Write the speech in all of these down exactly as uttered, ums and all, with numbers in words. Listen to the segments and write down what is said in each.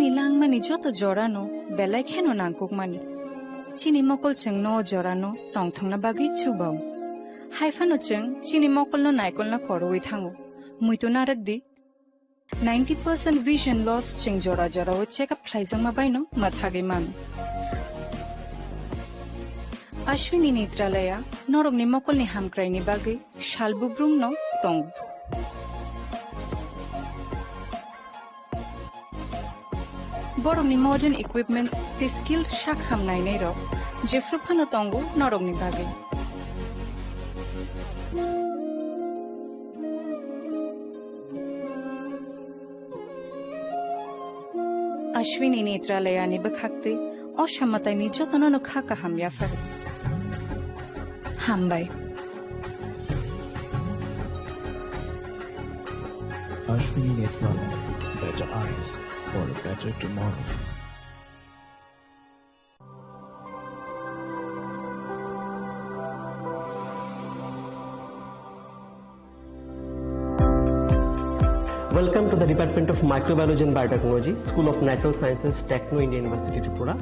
Langmani joto jorano belai kheno nangkukmani. Chini mokol chwngno o jorano tongthokna bagwi chubao. Haiphano chwng chini mokolno naikolna khorwi thango. Muitu narwk di. Ninety percent vision loss chwng jora jorao check up khlaijakma baino mwthagwi mano. Ashwini Netralaya norokni mokolni hamkraini bagwi sal bubrumno tongo. Borokni modern equipments tei skilled sak ham nainairok jephru phano tongo norokni bagwi. Ashwini Netralayani bwkhaktwi o samataini jotono no kha kaham yapharo. Hambai. Ashwini Netralaya, better eyes for a better tomorrow. Welcome to the Department of Microbiology and Biotechnology, School of Natural Sciences, Techno India University, Tripura.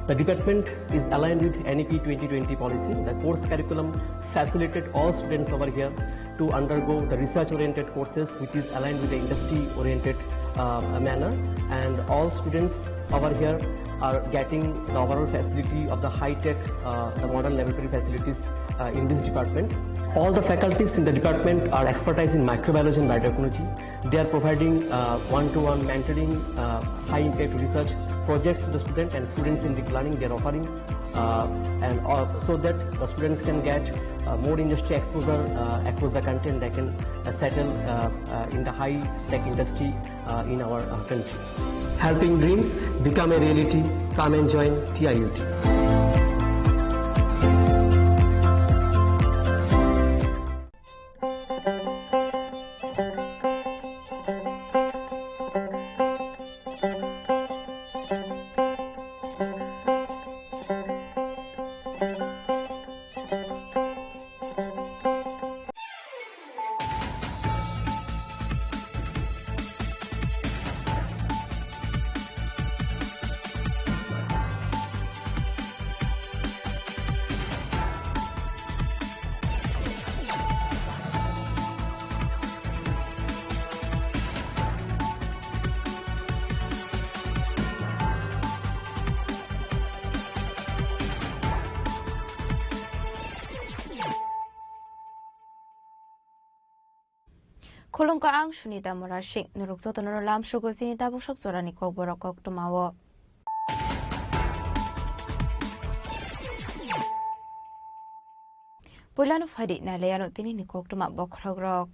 The department is aligned with N E P twenty twenty policy. The course curriculum facilitated all students over here to undergo the research-oriented courses, which is aligned with the industry-oriented, uh, manner. And all students over here are getting the overall facility of the high-tech, uh, the modern laboratory facilities, uh, in this department. All the faculties in the department are expertise in microbiology and biotechnology. They are providing, uh, one-to-one mentoring, uh, high-impact research projects to the student and students in the planning. They are offering, uh, and, uh, so that the students can get, uh, more industry exposure, uh, across the country, and they can, uh, settle, uh, uh, in the high-tech industry, uh, in our, uh, country. Helping dreams become a reality. Come and join T I U T. Khulumkha, ang Sunita Murasing. Norok jotono lamsugo chini tabuk sok jorani kokborok koktwmao. Puilano phaidi nailaiano tinini koktwma bokhorokrok.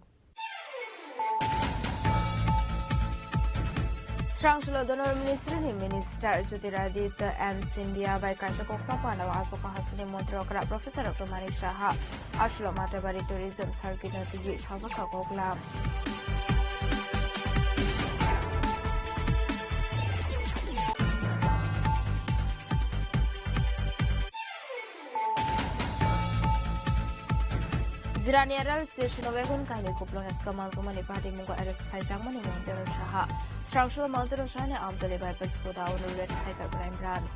Srangsulo Donor Ministry ni Minister Jyotiraditya M Scindia bai kaisa kok sapanao aswk kahasini montri okra Professor Doctor Manik Saha. Aswklo Matabari Tourism Circuit no twiwi sajak kha koklam. Jirania rail station o wagon kainwi kupulung heska manjakmani patimungo arrest khaijakmani Montero Saha. Srangsulo Montero Sahani Amtali bypass goda o raid khaikha Crime Branch.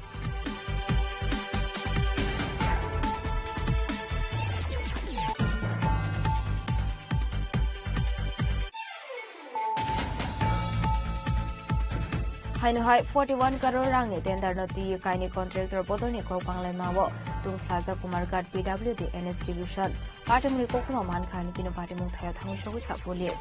Haino hai forty one crore rangni tender no twi kainwi contractor bodolni kok banglaimao tungphlajak Kumarghat P W D N H division. Patimungni kokno mankha, nini patimung thaio thangwi sogwi kha police.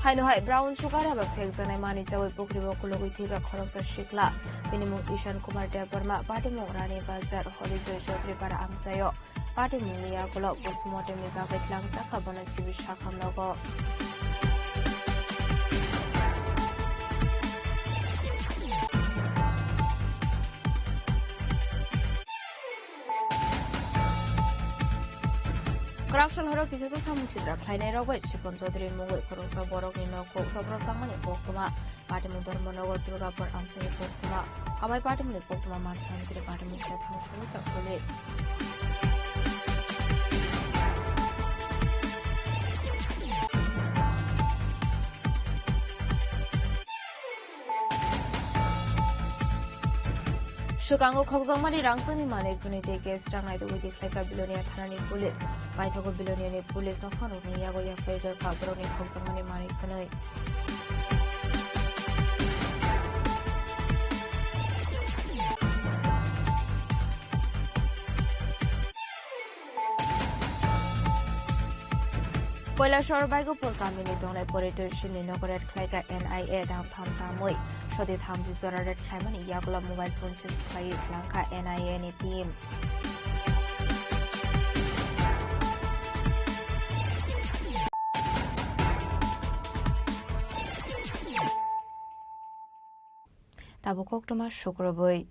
Haino hai brown sugar eba phekjaknai manwi chawi pukribo kulugwi thwiba khoroksa sikla. Bini mung Ishan Kumar Debbarma, patimung Rani Bazar, Horijoy Chaudhary Para amchaio. Patimungni yagulo postmortemni bagwi tlangjak kha bono chibwi sakham nogo. Rakshal horo kisa samung sidra khlainai rok bai Sipon Chaudhary mungwi khoroksa borokni nok kok jobra changmani koktwma. Patimung Dharmanagar Durgapur amchaini koktwma. Abai patimungni koktwma mati thangwi patimung khe thang sugwi tongtholi. Swkango khokjakmani rangchakni manwi khwnwi tei case rangnai tubui di khlaikha Bilonia thanani police. Paithago Biloniani police nokhangrokni yago yaphai rwkha borokni khokjakmani manwi khwnwi. Koilashahar Baigopur kamini tongnai Poriton Sinni nogo raid khlaikha N I A, dam tham tamwi soti thamchi jora raid khlaimani yagulo mobile phone seize khlaiwi twlangkha N I A ni team. Tabuk koktwma sukrubwi.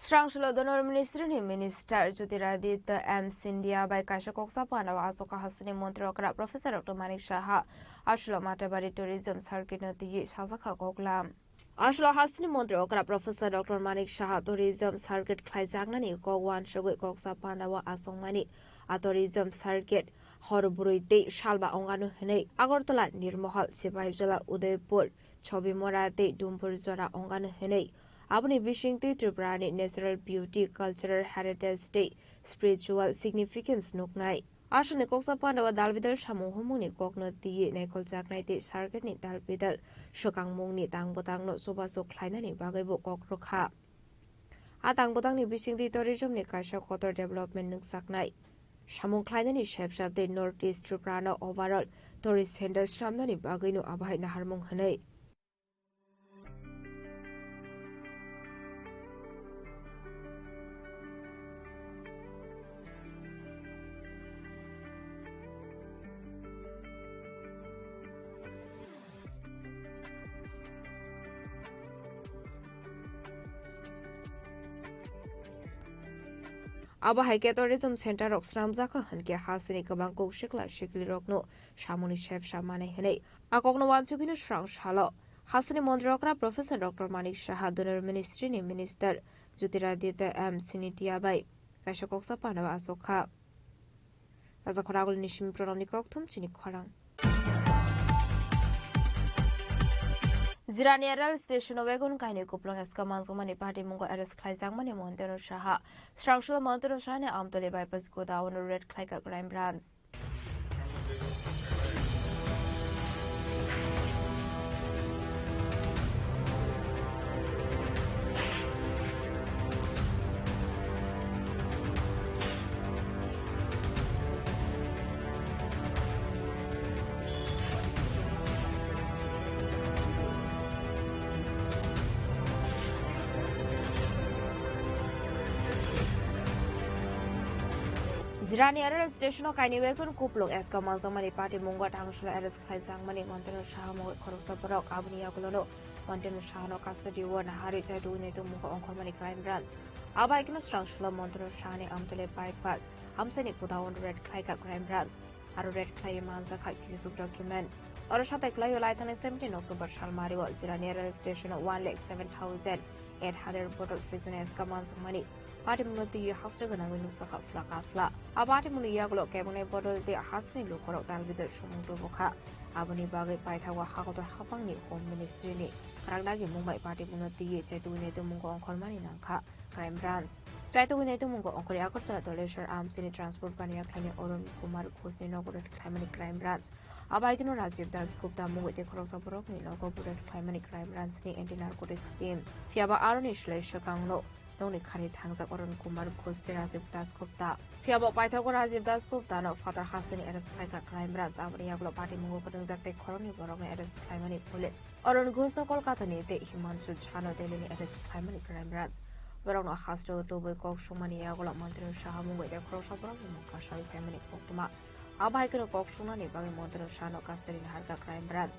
Srangsulo Donor Ministry ni Minister Jyotiraditya M Scindia bai kaisa koksa panda o aswk hasteni montri okra Professor Doctor Manik Saha aswklo Matabari Tourism Circuit no twiwi sajakha koklam. Aswklo hasteni montri okra Professor Doctor Manik Saha tourism circuit khlaijaknani kok uansugwi koksa panda o aswkmani a tourism circuit hor bwrwi tei salba ongano hwnwi Agartala, Nirmohol, Sipahijola, Udaipur, Chobimora tei Dumbur jora ongano hwnwi. Aboni bisingtwi Tripurani natural beauty, cultural heritage tei spiritual significance nuknai. Aswkni koksa panda o dalbidal samung humungni kokno twiwi naikoljaknai tei circuit ni dalbidal swkangmungni tang bwtangno chubachu khlainani bagwibo kok rwkha. A tang bwtangni bisingtwi tourism ni kaisa kotor development nukjaknai. Samung khlainani sepsap tei North East Tripura no overall tourist center swnamnani bagwino abohai naharmung hwnwi. Abo hai khe tourism center rok swnamjakha hwnkhe hasteni kwbang kok sikla siklirokno samungni sepsa manai hwnwi a kokno uansugwino swrang salo. Hasteni montri okra Professor Doctor Manik Saha, Donor Ministry ni Minister Jyotiraditya M Scindia bai kaisa koksa panda o aswk kha. Raja Khoragulni simi Pranamni kokthum chini khorang. Jirania rail station o wagon kainwi kuplung S K Manjukmani party mungo arrest khlaijakmani Montanu Saha. Srangsulo Montanu Sahani Amtoli bypass godown raid khlaikha Crime Branch. Jirania rail station o kainwi wagon kuplung S K Manjukmani party mungo thangsula arrest khlaijakmani Montanu Saha mungwi khoroksa borok. Aboni yagulono Montanu Sahano custody o naharwi chaitugwi naitung mungo ongkhormani Crime Branch. Abo hai kheno srangsulo Montanu Sahani Amtoli bypass amchaini godown raid khlaikha Crime Branch. Aro raid khlaiwi manjakha kisa swk document. Oro satai khlaio laithani seventeen October salmario Jirania rail station o one lakh seven thousand eight hundred bottle Fresno S K Manjukmani party mungno twiwi hasra gwnangwi nukjakha phla ka phla. A party mungni yagulo kebengni bottle tei hasteni lukurok dalbidal sumung tubukha. Aboni bagwi paithago hakotor haphangni Home Ministry ni kwrak dagi mungbai party mungno twiwi chaitugwi naitung mungo ongkhormani nangkha Crime Branch. Chaitugwi naitung mungo ongkhorwi Agartala Doleshwar amchaini transport baniya khlainai Arun Kumar Ghoshni nogo raid khlaimani Crime Branch. Abo hai kheno Rajiv Das Gupta mungwi tei khoroksa borokni nogo bo raid khlaimani Crime Branch ni Anti Narcotics Team. Phiyaba aroni slai swkangno nokni khani thangjak Arun Kumar Ghosh tei Rajiv Das Gupta. Phiyaba paithago Rajiv Das Gupta no phatar hasteni arrest khlaikha Crime Branch. Aboni yagulo party mungo kwtwngjak tei khoroknwi borokno arrest khlaimani police. Arun Ghosh no Kolkata ni tei Himanshu Jha no Delhi ni arrest khlaimani Crime Branch. Borokno hasteo tubui kok sungmani yagulo Montanu Saha mungwi tei khoroksa borokni mung kasawi phaimani koktwma. Abo hai kheno kok sungnani bagwi Montanu Sahano custody naharkha Crime Branch.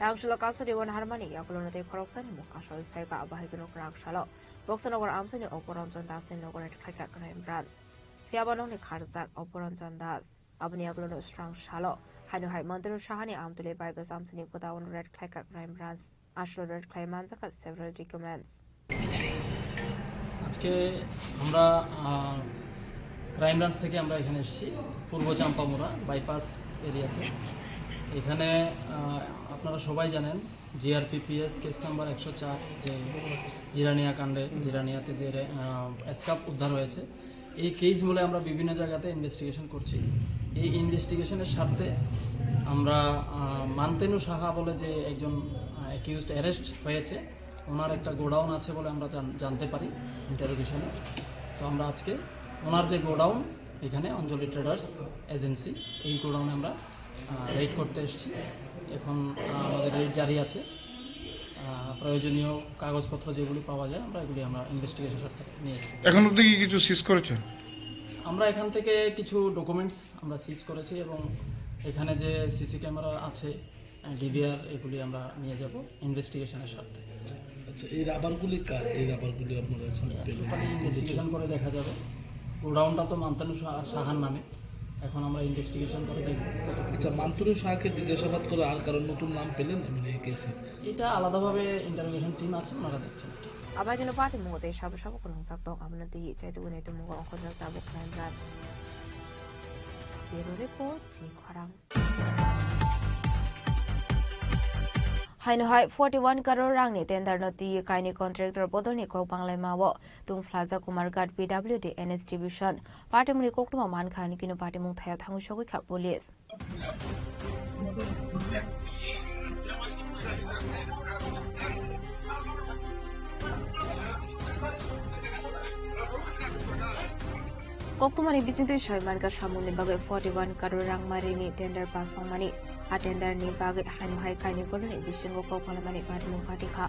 Rang salo kaisa dewan harmani yakulo no tei khoroksani mung kasoi phaikha, abo hai kheno rang salo Boksanagar amchaini Oporanjan Das ni nogo raid khlaikha Crime Branch. Phiya ba nokni kharjak Oporanjan Das. Aboni yakulo no srang salo haino hai Mantru Sahani Amtuli bai bwsa amchaini godown raid khlaikha Crime Branch. Aswk raid khlai manjakha several documents. আজকে আমরা, আহ, crime branch থেকে আমরা এখানে এসেছি পূর্ব চাম্পামুড়া বাইপাস এরিয়াতে। এখানে, আহ, আপনারা সবাই জানেন জিআরপিপিএস কেস নাম্বার একশো চার, যে জিরানিয়া কাণ্ডে, জিরানিয়াতে যে রে-, আহ, স্কার্ফ উদ্ধার হয়েছে, এই কেস বলে আমরা বিভিন্ন জায়গাতে ইনভেস্টিগেশন করছি। এই ইনভেস্টিগেশনের স্বার্থে আমরা, আহ, মান্তেনু সাহা বলে যে একজন, আহ, অ্যাকিউজড অ্যারেস্ট হয়েছে, ওনার একটা গোডাউন আছে বলে আমরা জান-, জানতে পারি ইন্টারোগেশনে। তো আমরা আজকে ওনার যে গোডাউন, এখানে অঞ্জলি ট্রেডার্স এজেন্সি, এই গোডাউনে আমরা, আহ, রেড করতে এসেছি। এখন, আহ, আমাদের রেড জারি আছে। আহ, প্রয়োজনীয় কাগজপত্র যেগুলি পাওয়া যায়, আমরা এগুলি আমরা ইনভেস্টিগেশন স্বার্থে নিয়ে যাই। এখন অবধি কি কিছু সিজ করেছে? আমরা এখান থেকে কিছু ডকুমেন্টস আমরা সিজ করেছি এবং এখানে যে সিসি ক্যামেরা আছে, ডিভিআর, এগুলি আমরা নিয়ে যাব ইনভেস্টিগেশনের স্বার্থে। আচ্ছা, এই রাবারগুলি কার? যে রাবারগুলি আপনারা এখন পেলেন? টোটালি ইনভেস্টিগেশন করে দেখা যাবে। গোডাউনটা তো মান্তানু শাহ-, শাহার নামে, এখন আমরা ইনভেস্টিগেশন করে দেখব। আচ্ছা, মান্তানু শাহকে জিজ্ঞাসাবাদ করে আর কারোর নতুন নাম পেলেন? মানে এই কেসে? এটা আলাদাভাবে ইন্টারোগেশন টিম আছে, ওনারা দেখছেন। Abo hai kheno patimungo tei sabo sabo kwrwngjak tong, abono twiwi chaitugwi nai tongmungo ongkhorjak tabuk Crime Branch. Bureau Report, Chini Khorang. Haino hai forty one crore rangni tender no twi kaini contractor bodolni kok banglaima o tungphlajak Kumarghat P W D N H division. Party muni koktwma mankha, hini kino party mung thaya thangwi sogwi kha police. Koktwmani bisingtwi soi mankha, samungni bagwi forty one crore rang marini tender pass wngmani. A tender ni bagwi haino hai kaini borokni bisingo kok phalamani patimung phatikha.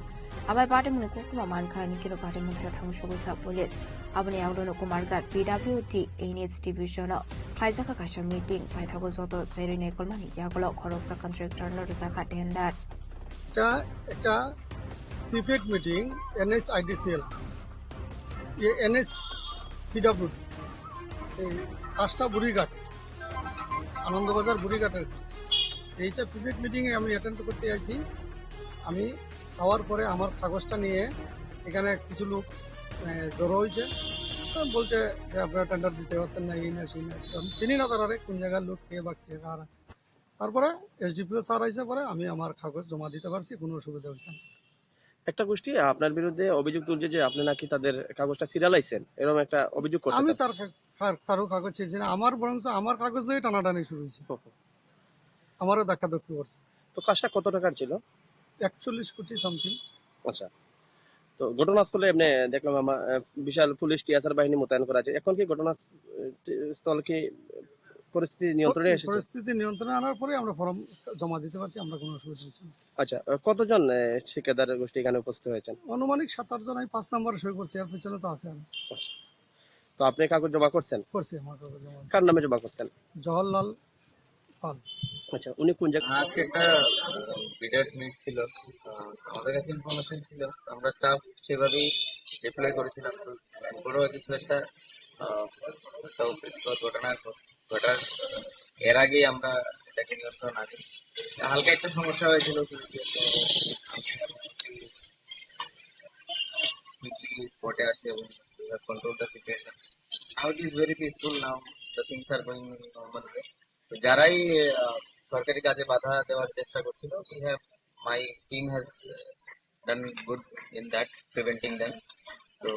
Abai patimungni koktwma mankha, hini kino patimung thaya thangwi sogwi kha police. Aboni yagulono Kumarghat P W D N H division o khlaijakha kaisa meeting, paithago joto cherwi naikolmani yagulo khoroksa contractor no rwjakha tender. এটা একটা prepaid meeting NHIDCL, এনএইচপিডব্লিউডি, এই কাছটা বুড়িঘাট, আনন্দবাজার বুড়িঘাটের। এইটা প্রিপেড মিটিংয়ে আমি অ্যাটেন্ড করতে আইছি। আমি খাওয়ার পরে আমার কাগজটা নিয়ে এখানে কিছু লোক, আহ, জড়ো হয়েছে। তো বলছে যে, "আপনারা টেন্ডার দিতে পারতেন না, এই না, সেই না।" তো আমি চিনি না তারারে, কোন জায়গার লোক, কে বা কে কারা। তারপরে এসডিপিও স্যার আইসে পরে আমি আমার কাগজ জমা দিতে পারছি, কোনো অসুবিধা হয়েছে না। একটা গোষ্ঠী আপনার বিরুদ্ধে অভিযোগ তুলছে যে আপনি নাকি তাদের কাগজটা ছিঁড়ালাইছেন, এরকম একটা অভিযোগ করছে আমি তারা। তার কা-, কার-, কারো কাগজ ছিঁড়ছি না, আমার বরঞ্চ আমার কাগজ লইয়া টানাটানি শুরু হয়েছে। হো, হো। আমারও ধাক্কাধাক্কি করছে। তো কাজটা কত টাকার ছিল? একচল্লিশ কোটি সামথিং। আচ্ছা, তো ঘটনাস্থলে এমনি দেখলাম আমার, আহ, বিশাল পুলিশ টিএসআর বাহিনী মোতায়েন করা আছে। এখন কি ঘটনা, আহ, স্থল কি পরিস্থিতি নিয়ন্ত্রণে এসেছে? পরিস্থিতি নিয়ন্ত্রণে আনার পরে আমরা ফর্ম জমা দিতে পারছি, আমরা কোনো অসুবিধা হচ্ছে না। আচ্ছা, আহ, কতজন, আহ, ঠিকাদার গোষ্ঠী এখানে উপস্থিত হয়েছেন? আনুমানিক সাত আট জন, আমি পাঁচ নম্বরে সই করছি, এর পিছনে তো আছে আরো। আচ্ছা। তো আপনি কাগজ জমা করছেন? করছি, আমার কাগজ জমা। কার নামে জমা করছেন? জওহরলাল পাল। আচ্ছা, উনি কোন জায়গা? আজকে একটা বিডার্স মিট ছিল, আহ, আমাদের কাছে ইনফরমেশন ছিল, আমরা স্টাফ সেভাবেই ডিপ্লয় করেছিলাম। তো এরপরেও কিছু একটা, আহ, একটা অপ্রীতিকর ঘটনা ঘট-, ঘটার এর আগেই আমরা এটাকে নিয়ন্ত্রণ আনি হালকা একটা সমস্যা হয়েছিল, তো আমি স্পটে আসি এবং control the situation. Now it is very peaceful now, the things are going normal way. তো যারাই, আহ, সরকারি কাজে বাধা দেওয়ার চেষ্টা করছিল, we have, my team has done good in that, preventing them. তো,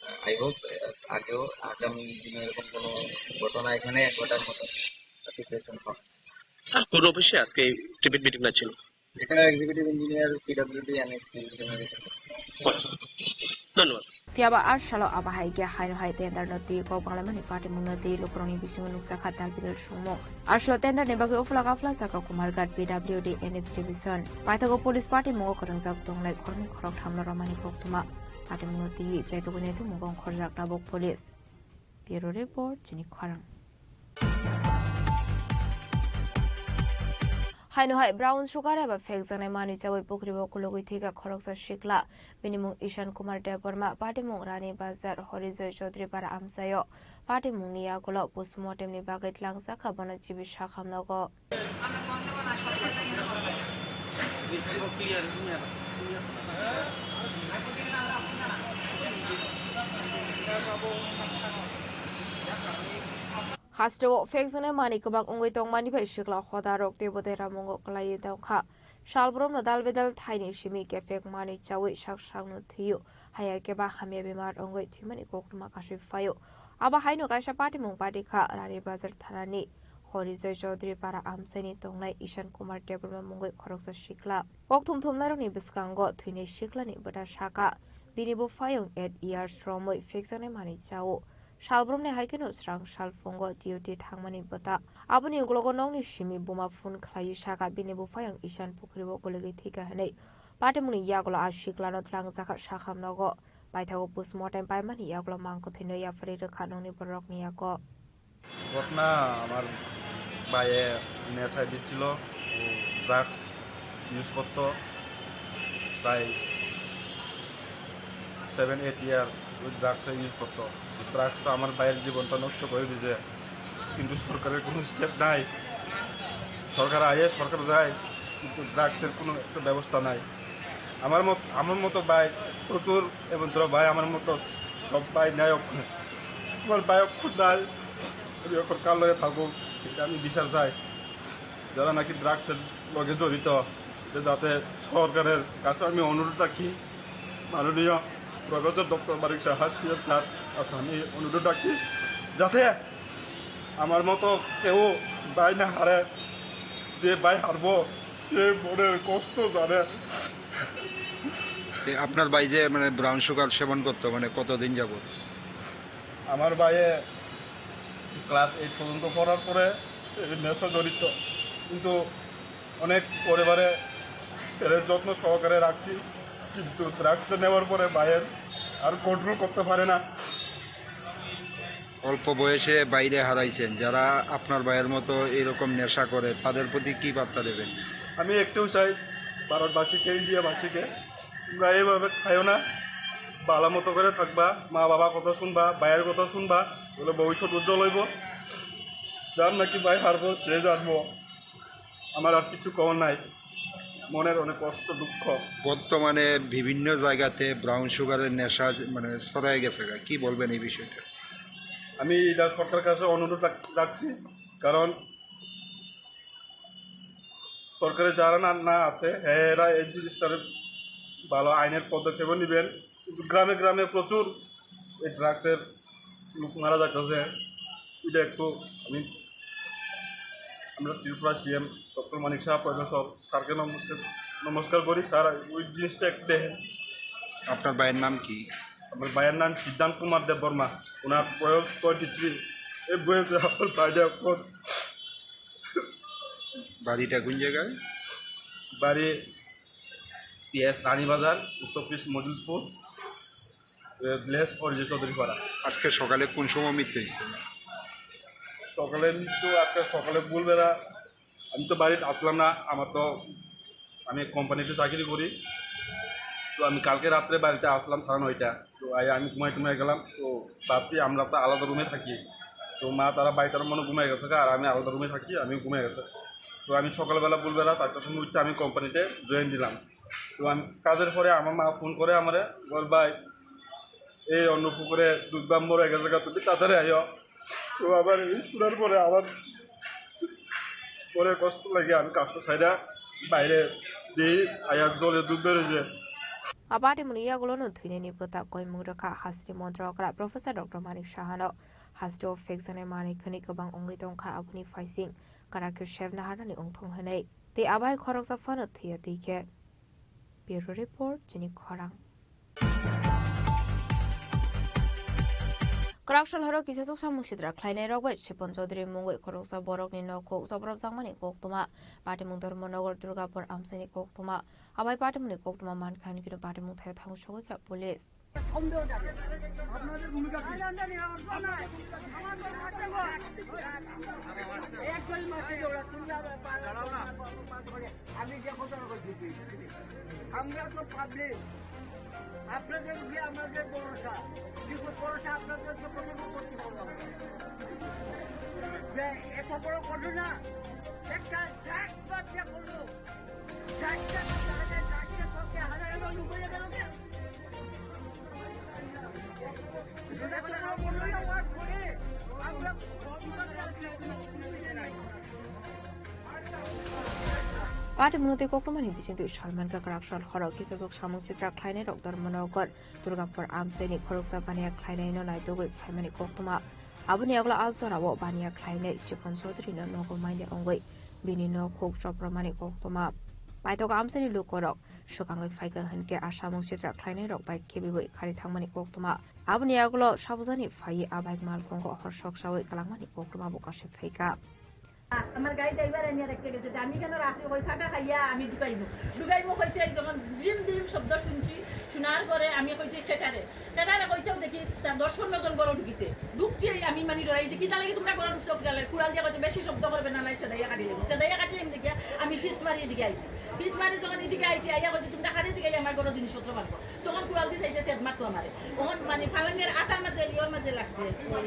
আহ, I hope, আহ, আগেও আগামী দিনে এরকম কোনো ঘটনা এখানে ঘটার মতো সিচুয়েশন হবে। স্যার, কোন অফিসে আজকে এই টিপিট মিটিংটা ছিল? এটা executive engineer, PWD and executive. ধন্যবাদ। Phiya ba ar salo abo hai khe haino hai tender no twi kok banglaimani patimung no twi lukurokni bisingo nukjakha dalbidal songmung. Ar salo tender ni bagwi uphla kaphla jaka Kumarghat P W D N H division. Paithago police patimungo kwrwngjak tongnai khoroknwi khoroktham no romani koktwma. Patimung no twi chaitugwi nai tongmung ongkhorjak tabuk police. Bureau Report, Chini Khorang. Haino hai brown sugar eba phekjaknai manwi chawi pukhribo kulugwi thwikha khoroksa sikla. Bini mung Ishan Kumar Debbarma, patimung Rani Bazar, Horijoy Chaudhary Para amchaio. Patimungni yagulo postmortemni bagwi tlangjakha bono G B Sakham nogo. Hasteo phekjaknai manwi kwbang wngwi tongmani bai sikla hodarok tei bwtwi ramungo kwlaiwi tongkha. Salbrumno dal bedal thaini simi kephek manwi chawi sak sakno thwio, haya khe ba hamya bemar wngwi thwimani koktwma kasui phaio. Abo haino kaisa patimung pati kha Rani Bazar thanani Horijoy Chaudhary Para amchaini tongnai Ishan Kumar Debbarma mungwi khoroksa sikla. Kok thumthumnairokni bwskango thwinai siklani bwta saka, bini buphayung eight years romwi phekjaknai manwi chao. Salbrumni hai kheno srang salphungo duty thangmani bwta. Aboni uklogo nokni simi buma phone khlaiwi saka bini buphayung Ishan pukhribo guligwi thwikha hwnwi. Patimungni yagulo a siklano tlangjakha Sakham nogo. Paithago postmortem paimani yagulo mangkwthwino yapharwi rwkha nokni bororokni yago. ঘটনা আমার ভাইয়ে নেশায় দিচ্ছিল, ও drugs use করতো, প্রায় seven eight year ওই ড্রাগসে ইউজ করতো। ড্রাগস তো আমার ভাইয়ের জীবনটা নষ্ট করে দিছে, কিন্তু সরকারের কোনো স্টেপ নাই। সরকার আয়ে, সরকার যায়, কিন্তু ড্রাগসের কোনো একটা ব্যবস্থা নাই। আমার মত, আমার মতো ভাই প্রচুর, এবং তোরা ভাই আমার মতো সব ভাই নাই অক্ষুণ্ণ। আমার ভাই অক্ষুণ্ণ নাই, আমি এখন কার লগে থাকবো, এটা আমি বিচার চাই। যারা নাকি ড্রাগসের লগে জড়িত, যে যাতে সরকারের কাছে আমি অনুরোধ রাখি, মাননীয় professor doctor Manik Saha CM sir কাছে আমি অনুরোধ রাখি, যাতে আমার মতো কেউ ভাই না হারে, যে ভাই হারবো সে মনের কষ্ট জানে। তে আপনার ভাই যে মানে ব্রাউন সুগার সেবন করতো মানে কতদিন যাবত? আমার ভাইয়ে ক্লাস এইট পর্যন্ত পড়ার পরে এই নেশা জড়িত, কিন্তু অনেক পরিবারে এর যত্ন সহকারে রাখছি, কিন্তু ড্রাগসটা নেওয়ার পরে ভাইয়ের আর কন্ট্রোল করতে পারে না। অল্প বয়সে বাইরে হারাইছেন, যারা আপনার ভাইয়ের মতো এরকম নেশা করে, তাদের প্রতি কি বার্তা দেবেন? আমি একটাও চাই ভারতবাসীকে, ইন্ডিয়াবাসীকে, তোমরা এইভাবে খাইও না, ভালো মতো করে থাকবা, মা বাবা কথা শুনবা, ভাইয়ের কথা শুনবা, বলে ভবিষ্যৎ উজ্জ্বল হইব। যার নাকি ভাই হারবো, সে জানবো। আমার আর কিছু কওয়ার নাই, মনের অনেক কষ্ট, দুঃখ। বর্তমানে বিভিন্ন জায়গাতে ব্রাউন সুগারের নেশা মানে ছড়ায় গেছে গা, কি বলবেন এই বিষয়টা? আমি এটা সরকার কাছে অনুরোধ রাখ-, রাখছি, কারণ সরকারে যারা না, না আছে, এরা এই জিনিসটার ভালো আইনের পদক্ষেপও নেবেন। কিন্তু গ্রামে গ্রামে প্রচুর এই ড্রাগসের লোক মারা যাইতেছে। এটা একটু আমি, আমরা ত্রিপুরা সিএম ডক্টর মানিক সাহা প্রফেসর স্যারকে নমস্কার, নমস্কার করি। স্যার, ওই জিনিসটা একটু দেখেন। আপনার ভাইয়ের নাম কি? আমার ভাইয়ের নাম সিদ্ধান্ত কুমার দেব বর্মা। ওনার বয়স টোয়েন্টি থ্রি। এই বয়সে আমার ভাইটা এখন বাড়িটা কোন জায়গায়? বাড়ি পিএস রানীবাজার, পোস্ট অফিস মজিলপুর, এ, ভিলেজ অরিজিৎ চৌধুরী পাড়া। আজকে সকালে কোন সময় মৃত্যু হয়েছে? সকালে মৃত্যু আজকে সকালে ভোরবেলা, আমি তো বাড়িতে আসলাম না, আমার তো, আমি কোম্পানিতে চাকরি করি, তো আমি কালকে রাত্রে বাড়িতে আসলাম সাড়ে নয়টা। তো আই আমি ঘুমাই টুমাই গেলাম। তো ভাবছি আমরা তো আলাদা রুমে থাকি, তো মা তারা বাইরে মনে ঘুমাই গেছে গা, আর আমি আলাদা রুমে থাকি, আমি ঘুমাই গেছে। তো আমি সকালবেলা ভোরবেলা চারটার সময় উঠে আমি কোম্পানিতে জয়েন দিলাম। তো আমি কাজের পরে আমার মা ফোন করে আমারে, বল, "ভাই, এই অন্য পুকুরে দুধ বাম মরে গেছে গা, তুমি তাড়াতাড়ি আইও।" তো আবার এই শোনার পরে আমার মনে কষ্ট লাগে, আমি কাজটা ছাইরা বাইরে দিই, আয়া জলে দুধ বেরোয় যে। Abati muni yagulo no thwinani bwta koimung rwkha hastri montrokra Professor Doctor Manik Sahano. Hasteo phekjaknai manwi khwnwi kwbang wngwi tongkha, aboni phaising kwrak khe sebna harnani wngthong hwnwi. Tei abai khoroksa phano thwiya twi khe. Bureau Report, chini khorang. Kwraksal horo kisa chuksa mungsidra khlainai rok bai Sipon Chaudhary mungwi khoroksa borokni nokhuk jobrobjakmani koktwma. Patimung Dharmanagar Durgapur amchaini koktwma. Abai patimungni koktwma mankha hwnwi phano patimung thaio thangwi sogwi kha police. আপনাদের ভূমিকা কি? আমরা তো পাবলিক, আপনাদের উপরে আমাদের ভরসা, কিন্তু ভরসা আপনাদের তো প্রথমে করতে হবে। যে এত বড় ঘটনা, একটা জাত বাদ দিয়ে করলো, জাতটা না তাহলে জাতটা সবকে হাজার হাজার লোক হয়ে গেল যে। এটা তো বড় ঘটনা, ওয়াজ করে আমরা সব বিভাগে আছি। Party mwnwi tei koktwmani bisingtwi salmankha kwrak sal horo kisajwk samung sitra khlainairok Dharmanagar Durgapur amchaini khoroksa baniya khlainaino naitugwi phaimani koktwma. Aboni yagulo a jorao baniya khlainai Sikon Chaudhurino nogo maina wngwi bini nok huk chopropmani koktwma. Paithak amchaini lukurok swkangwi phaikha hinkhe a samung sitra khlainairok bai khibiwi khari thangmani koktwma. Aboni yagulo sabujani phaiwi a bike malkhungo hor soksawi kwlangmani koktwma bo kasui phaikha. আমার গাড়ি ড্রাইভার এনে রেখে গেছে যে আমি কেন রাত্রে ওই ফাঁকা খাইয়া আমি ঢুকাইবো। ঢুকাইবো কইতে যখন ডিম ডিম শব্দ শুনছি, শোনার পরে আমি কইছি খেটারে। খেটারে কইতেও দেখি চার দশ পনেরো জন ঘরে ঢুকিছে। ঢুকতেই আমি মানে ডরাই যে কিতা লাগি তোমরা ঘরে ঢুকছো, কিতা লাগি? কুড়াল দিয়ে কইছে বেশি শব্দ করবে না, নাই সেদাইয়া কাটি লেগে। সেদাইয়া কাটি আমি দেখি আমি ফিস মারি এদিকে আইছি। ফিস মারি যখন এদিকে আইছি, আইয়া কইছে তোমরা কারে দিকে আমার ঘরে জিনিসপত্র মারবো। তখন কুড়াল দিয়ে চাইছে সেদ মারতো আমারে। তখন মানে পালঙ্গের আতার মাঝে, ইয়োর মাঝে লাগছে। ওই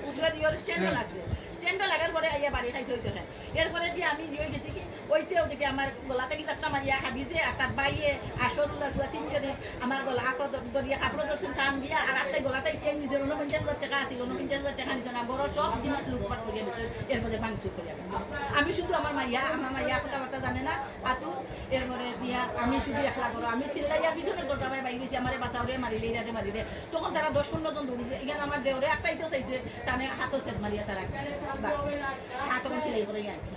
উঠলার ইয়োর স্ট্যান্ডও লাগছে। স্ট্যান্ডও লাগার পরে আইয়া বাড়ি খাইছে ওই চোখে। এরপরে যে আমি ইয়ে গেছি কি, ওইতে ওদিকে আমার গলা থেকে ধাক্কা মারিয়া হাবিজে আর তার বাইয়ে আর সরুলা জুয়া তিনজনে আমার গলা আত ধরিয়া কাপড় ধরছেন টান দিয়া আর আত্মাই গলাটাই চেন নিজের ঊনপঞ্চাশ হাজার টাকা আছিল, ঊনপঞ্চাশ হাজার টাকা নিছে না, বড় সব জিনিস লুটপাট করিয়া দিছে, এর মধ্যে ভাঙচুর করিয়া দিছে। আমি শুধু আমার মাইয়া, আমার মাইয়া কথাবার্তা জানে না, আতু, এর মধ্যে দিয়া আমি শুধু একলা বড়, আমি চিল্লাইয়া পিছনের দরজা ভাই বাইরে গেছি, আমারে বাঁচাও রে, মারিলে ইরারে মারিলে। তখন তারা দশ পনেরো জন দৌড়িছে, এখানে আমার দেওরে একটাই তো চাইছে, তানে হাতও সেট মারিয়া তারা, বাস, হাতও সিলাই করে গেছে।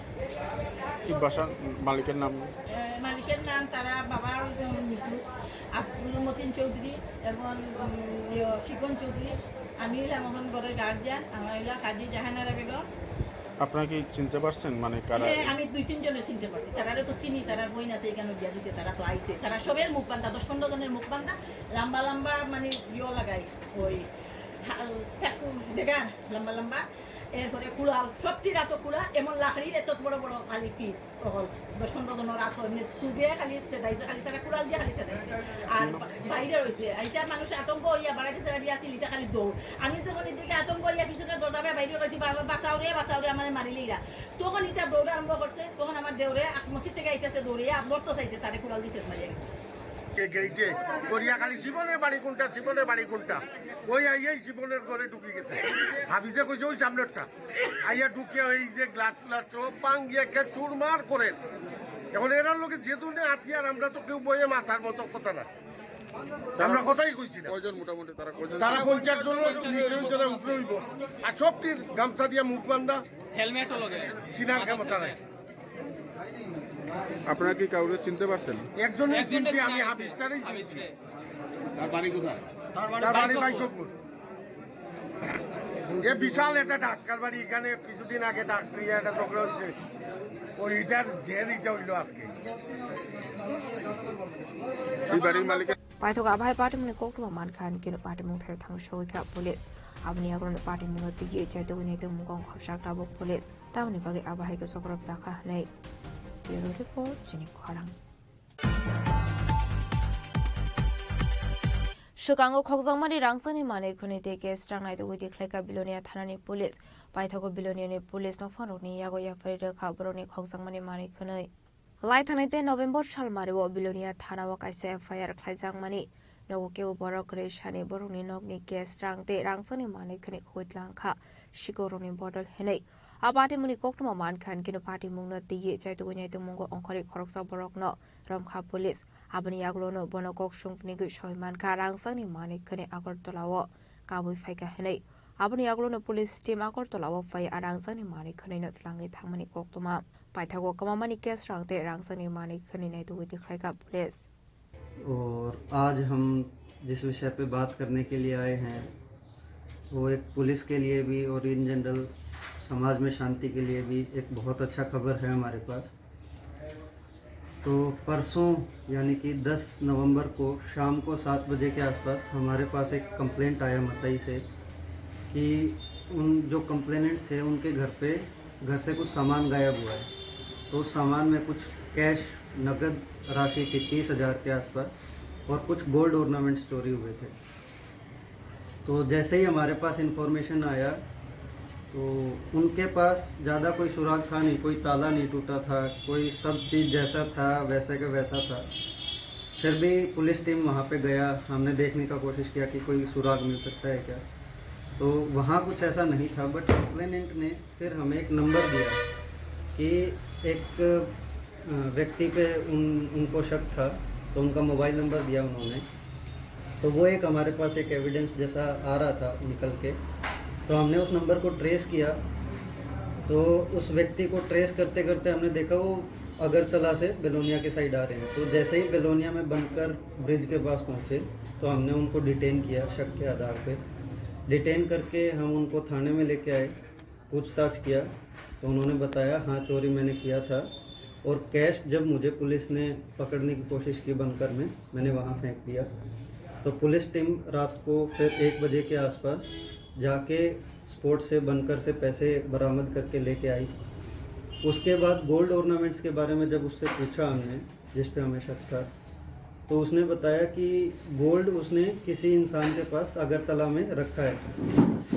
কি বাসা মালিকের নাম? এ, মালিকের নাম তারা বাবা, উম, নিখোঁজ আব্দুল মতিন চৌধুরী এবং, উম, ইয়ে, শিকন চৌধুরী। আমি হইলাম এখন ঘরের গার্জিয়ান, আমার হইলো কাজী জাহানারা বেগম। আপনারা কি চিনতে পারছেন মানে কারা? হ্যাঁ, আমি দুই তিনজনের চিনতে পারছি। তারারে তো চিনি, তারা বইন আছে এখানে বিয়া দিছে, তারা তো আইছে। তারা সবের মুখ বান্ধা, দশ পনেরো জনের মুখ বান্ধা, লম্বা লম্বা মানে ইয়ে লাগাই, ওই হা-, চাকু দেখার লম্বা লম্বা। এরপরে কুড়াল, সবটি রাতো কুড়াল, এমন লাকড়ির এত বড় বড় খালি পিস, অকল দশ পনেরো জনের রাত হয়, এমনি চুবে খালি সেদাইছে, খালি তারা কুড়াল দিয়ে খালি সেদাইছে। আর বা-, বাইরে রয়েছে, এইটা মানুষ আতঙ্ক হইয়া বাড়াইতে সেটা দিয়ে আসিল, এটা খালি দৌড়। আমি যখন এদিকে আতঙ্ক হইয়া পিছনে দরজা বাইরে গেছি, "বাবা, বাঁচাও রে, বাঁচাও রে, আমাদের মারিলে এরা।" তখন এটা দৌড় আরম্ভ করছে, তখন আমার দেওরে আত মসজিদ থেকে আইতেছে দৌড়ে, আর লড়তে চাইছে, তারে কুড়াল দিয়ে সেট মারিয়া গেছে। কে গেইটে করিয়া খালি জীবনের বাড়ি কোনটা, জীবনের বাড়ি কোনটা, ওই আইয়াই জীবনের ঘরে ঢুকে গেছে। হাফিজে কইছে ওই সামনেরটা, আইয়া ঢুকিয়া এই যে গ্লাস গ্লাস সব ভাঙ্গিয়া কে চুরমার করেন। এখন এরার লোকে যে ধরনের হাতিয়ার, আমরা তো কেউ বইয়ে মাথার মতো কথা না, আমরা কথাই কইছি না। কয়জন মোটামুটি তারা কয়জন? তারা পঞ্চাশ জন নিচে তারা উপরে হইব। আর সবটির গামছা দিয়া মুখ বান্ধা, হেলমেটও লগে। চিনার ক্ষমতা নাই। আপনারা কি কাউকে চিনতে পারছেন? একজনই একজনকে চিনছি আমি, চিনছি। হাফিজটারেই চিনছি। হাফিজকে। তার বাড়ি কোথায়? তার বাড়ি বাইকপুর। এ বিশাল একটা ডাস্কার বাড়ি, এখানে কিছুদিন আগে ডাস্ক নিয়ে একটা ঝগড়া হচ্ছে, ওইটার জের ইটা হইলো আজকে। এই বাড়ির মালিকের Paithak abai party mungni koktwma mankha, hinkhe party mung thaio thang sogwi kha police. Aboni yagulo party mungno twiwi chaitugwi naitugmung wng khorsa tabuk police. Tamoni bagwi abo hai khe sokorop jakha hwnwi. Bureau report, chini khorang. Swkango khokjakmani rangchakni manwi khwnwi tei case rang naitugwi tikhlaikha Bilonia thanani police. Paithago Biloniani police nokphangrokni yago yapharwi rwkha borokni khokjakmani manwi khwnwi. Lai thangnai tei November salmario Bilonia thanao kaisa F I R khlaijakmani. Nogo kebo borok kwrwi sani borokni nokni gas rang tei rangchakni manwi khwnwi khogwi tlangkha, sikorokni bodol hinwi. A patimungni koktwma mankha, hinkhe no patimungno twiwi chaitugwi naitugmungo ongkhorwi khoroksa borokno romkha police. Aboni yagulono bono kok sung phnigwi soi mankha, rangchakni manwi khwnwi Agartala-o kabui phaikha hinwi. Aboni yagulono police team Agartala-o phai a rangchakni manwi khwnwino tlangwi thangmani koktwma. Paithago kwmamani case rang tei rangchakni manwi khwnwi naitugwi tikhlaikha police. और आज हम जिस विषय पे बात करने के लिए आए हैं, वो एक पुलिस के लिए भी और in general समाज में शांति के लिए भी एक बहुत अच्छा खबर है हमारे पास। तो परसों यानी कि दस नवंबर को शाम को सात बजे के आसपास हमारे पास एक कंप्लेंट आया मतई से कि उन जो कंप्लेनेंट थे उनके घर पे, घर से कुछ सामान गायब हुआ है। तो सामान में कुछ कैश, नकद राशि थी तीस हज़ार के आसपास, और कुछ गोल्ड ऑर्नामेंट्स चोरी हुए थे। तो जैसे ही हमारे पास इन्फॉर्मेशन आया, तो उनके पास ज़्यादा कोई सुराग था नहीं, कोई ताला नहीं टूटा था, कोई, सब चीज़ जैसा था वैसे का वैसा था। फिर भी पुलिस टीम वहाँ पे गया, हमने देखने का कोशिश किया कि कोई सुराग मिल सकता है क्या। तो वहाँ कुछ ऐसा नहीं था, बट कंप्लेनेंट ने फिर हमें एक नंबर दिया कि एक, अ, व्यक्ति पे उन उनको शक था, तो उनका मोबाइल नंबर दिया उन्होंने। तो वो एक हमारे पास एक एविडेंस जैसा आ रहा था निकल के, तो हमने उस नंबर को ट्रेस किया। तो उस व्यक्ति को ट्रेस करते करते हमने देखा वो अगरतला से बेलोनिया के साइड आ रहे हैं। तो जैसे ही बेलोनिया में बनकर ब्रिज के पास पहुंचे, तो हमने उनको डिटेन किया शक के आधार पे। डिटेन करके हम उनको थाने में लेके आए, पूछताछ किया, तो उन्होंने बताया, हाँ, चोरी मैंने किया था। और कैश जब मुझे पुलिस ने पकड़ने की कोशिश की बनकर में, मैंने वहाँ फेंक दिया। तो पुलिस टीम रात को फिर एक बजे के आसपास जाके स्पोर्ट्स से, बनकर से पैसे बरामद करके लेके आई। उसके बाद गोल्ड ऑर्नामेंट्स के बारे में जब उससे पूछा हमने, जिस पे हमें शक था, तो उसने बताया कि गोल्ड उसने किसी इंसान के पास अगरतला में रखा है,